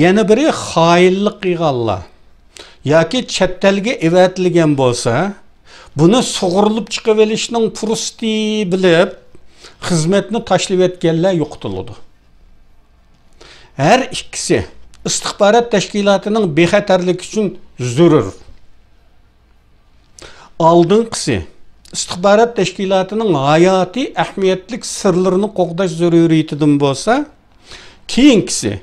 يەنە بىرى خائىنلىق قىلغانلار ياكى چەت ئەلگە ئەۋەتىلگەن بولسا، بۇنى سۇغۇرۇلۇپ چىقىۋېلىشنىڭ پۇرسىتى بىلىپ، خىزمەتنى تاشلىۋەتكەنلەر يوقىتىلىدۇ. ھەر ئىككىسى ئىستىخبارات تەشكىلاتىنىڭ بىخەتەرلىكى ئۈچۈن زۆرۈر. ئالدىنقىسى، ئىستىخبارات تەشكىلاتىنىڭ ھاياتىي ئەھمىيەتلىك سىرلىرىنى قوغداش زۆرۈرىيىتىدىن بولسا، كېيىنكىسى،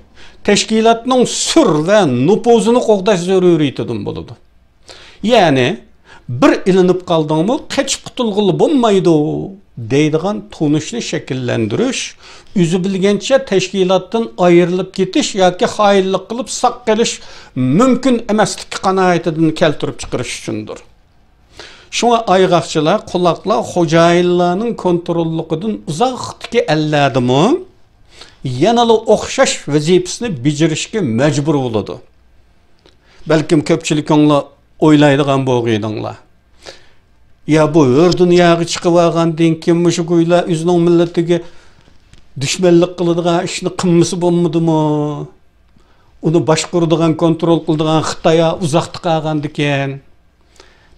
تەشكىلاتنىڭ سۈر ۋە نوپۇزىنى قوغداش زۆرۈرىيىتىدىن بولىدۇ. يەنى، بىر ئېلىنىپ قالدىڭمۇ، قېچىپ قۇتۇلغىلى بولمايدۇ، دەيدىغان تونۇشنى شەكىللەندۈرۈش، ئۆزى بىلگەنچە تەشكىلاتتىن ئايرىلىپ كېتىش ياكى خائىنلىق قىلىپ ساق قېلىش مۇمكىن ئەمەسلىكى قانائىتىدىن كەلتۈرۈپ چىقىرىش ئۈچۈندۇر. شۇڭا ئايغاقچىلار، قۇلاقلار خوجايىنلارنىڭ كونتروللۇقىدىن ئۇزاقتىكى ئەللەردىمۇ يەنىلا ئوخشاش ۋەزىپىسىنى بېجىرىشكە مەجبۇر بولىدۇ. بەلكىم كۆپچىلىكىڭلار ئويلايدىغان بولغىيدىڭلار. يا بۇ ھۆر دۇنياغا چىقىۋالغاندىن كېيىن مۇشۇ گويلا ئۆزىنىڭ مىللىتىگە دۈشمەنلىك قىلىدىغان ئىشنى قىلمىسا بولمىدىمۇ؟ ئۇنى باشقۇرىدىغان، كونترول قىلىدىغان خىتاي ئۇزاقتا قالغاندىكىن،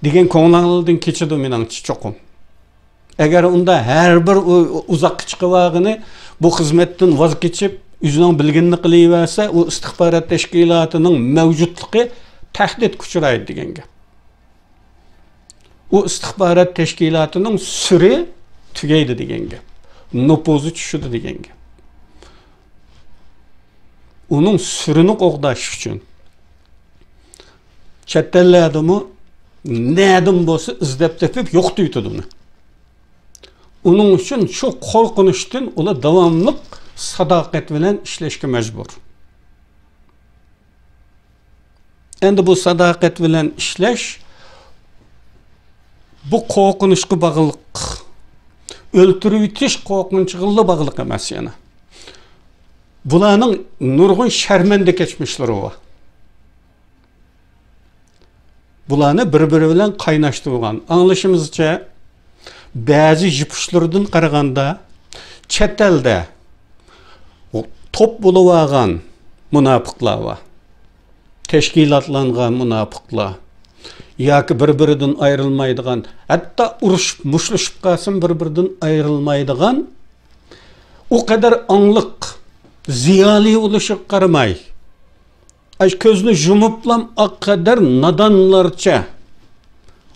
دېگەن كۆڭلۈڭلاردىن كېچىدۇ مېنىڭچە چوقۇم. ئەگەر ئۇندا ھەر بىر ئۇ-، ئۇزاققا چىقىۋالغىنى بۇ خىزمەتتىن ۋاز كېچىپ، ئۆزىنىڭ بىلگىنىنى قىلىۋەرسە، ئۇ ئىستىخبارات تەشكىلاتىنىڭ مەۋجۇتلۇقى تەھدىتكە ئۇچرايدۇ دېگەن گەپ. ئۇ ئىستىخبارات تەشكىلاتىنىڭ سۈرى تۈگەيدۇ دېگەن گەپ. نوپۇزى چۈشىدۇ دېگەن گەپ. ئۇنىڭ سۈرىنى قوغداش ئۈچۈن چەت ئەللەردىمۇ نەدىن بولسا ئىزدەپ تېپىپ يوقىتىۋېتىدۇ ئۇنى. ئۇنىڭ ئۈچۈن شۇ قورقۇنچتىن ئۇلار داۋاملىق ساداقەت بىلەن ئىشلەشكە مەجبۇر. ئەمدى بۇ ساداقەت بىلەن ئىشلەش بۇ قورقۇنچقا باغلىق، ئۆلتۈرۈۋېتىش قورقۇنچىغىلا باغلىق ئەمەس يەنە. بۇلارنىڭ نۇرغۇن شەرمەندە كەچمىشلىرى بار. بۇلارنى بىر-بىرى بىلەن قايناشتۇرغان. ئاڭلىشىمىزچە، بەزى يىپۇچلىرىدىن قارىغاندا، چەت ئەلدە توپ بولۇۋالغان مۇناپىقلار بار. تەشكىلاتلانغان مۇناپىقلار ياكى بىر-بىرىدىن ئايرىلمايدىغان، ھەتتا ئۇرۇشۇپ، مۇشتلىشىپ قالسىمۇ بىر-بىرىدىن ئايرىلمايدىغان، ئۇ قەدەر ئاڭلىق، زىيالىي بولۇشىغا قارىماي، ئاش كۆزنى يۇمۇپلام ئاق قەدەر نادانلارچە،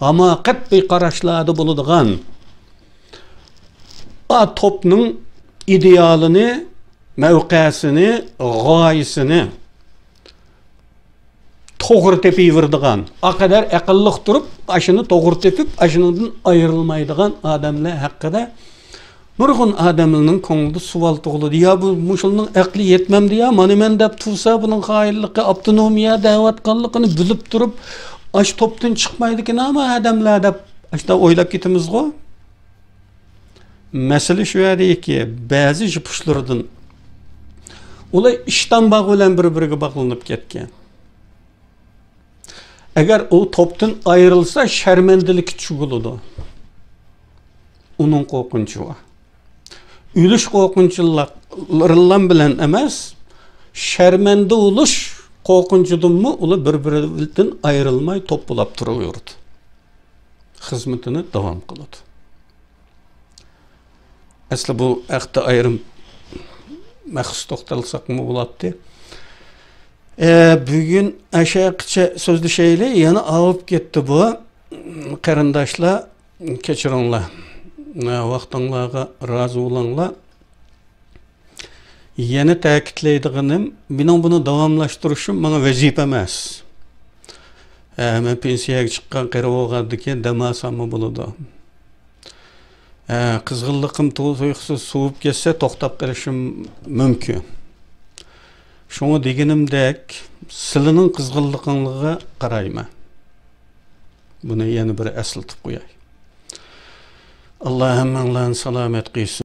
ھاماقەت بىر قاراشلاردا بولىدىغان، ئا توپنىڭ ئىدېئالىنى، مەۋقەسىنى، غايىسىنى توغرا تېپىۋېرىدىغان، ئا قەدەر ئەقىللىق تۇرۇپ، ئاشۇنى توغرا تېپىپ، ئاشۇنىڭدىن ئايرىلمايدىغان ئادەملەر ھەققىدە نۇرغۇن ئادەملەرنىڭ كۆڭلىدە سوئال تۇغۇلىدۇ. يا بۇ مۇشۇنىڭ ئەقلى يەتمەمدۇ يا؟ مانا مەن دەپ تۇرسا، بۇنىڭ خائىنلىقى، ئاپتونومىيە دەۋاتقانلىقىنى بىلىپ تۇرۇپ، ئاش توپتىن چىقمايدىكىن ئەمما ئادەملەر دەپ ئاشۇنداق ئويلاپ كېتىمىزغۇ؟ مەسىلە شۇ يەردىكى، بەزى يىپۇچلىرىدىن ئۇلار ئىشتان باغ بىلەن بىر-بىرىگە باغلىنىپ كەتكەن. ئەگەر ئۇ توپتىن ئايرىلسا، شەرمەندىلىككە چۈشىدۇ. ئۇنىڭ قورقۇنچى بار. ئۆلۈش قورقۇنچىلىرىلا بىلەن ئەمەس، شەرمەندە بولۇش قورقۇنچىدىنمۇ ئۇلار بىر-بىرىدىن ئايرىلماي توپ بولاپ تۇرۇۋېرىدۇ. خىزمىتىنى داۋام قىلىدۇ. ئەسلى بۇ ھەقتە ئايرىم مەخسۇس توختالساقمۇ بولاتتى. ئە، بۈگۈن ئاشۇ ھەققىچە سۆزلىشەيلى. يەنە ئاۋۇپ كەتتى بۇ. قېرىنداشلار، كەچۈرۈڭلار. ئە، ۋاقتىڭلارغا رازى بولۇڭلار. يەنە تەكىتلەيدىغىنىم، مېنىڭ بۇنى داۋاملاشتۇرۇشۇم ماڭا ۋەزىپە ئەمەس. ئە، مەن پېنسىيەگە چىققان، قېرى بولغاندىن كېيىن دەم ئالساممۇ بولىدۇ. ئە، قىزغىنلىقىم تۇيۇقسىز سوۋۇپ كەتسە، توختاپ قېلىشىم مۇمكىن. شۇڭا دېگىنىمدەك، سىلىنىڭ قىزغىنلىقىڭلارغا قارايمەن. بۇنى يەنە بىر ئەسلىتىپ قوياي. ئاللا ھەممىڭلارنى سالامەت قىلسۇن.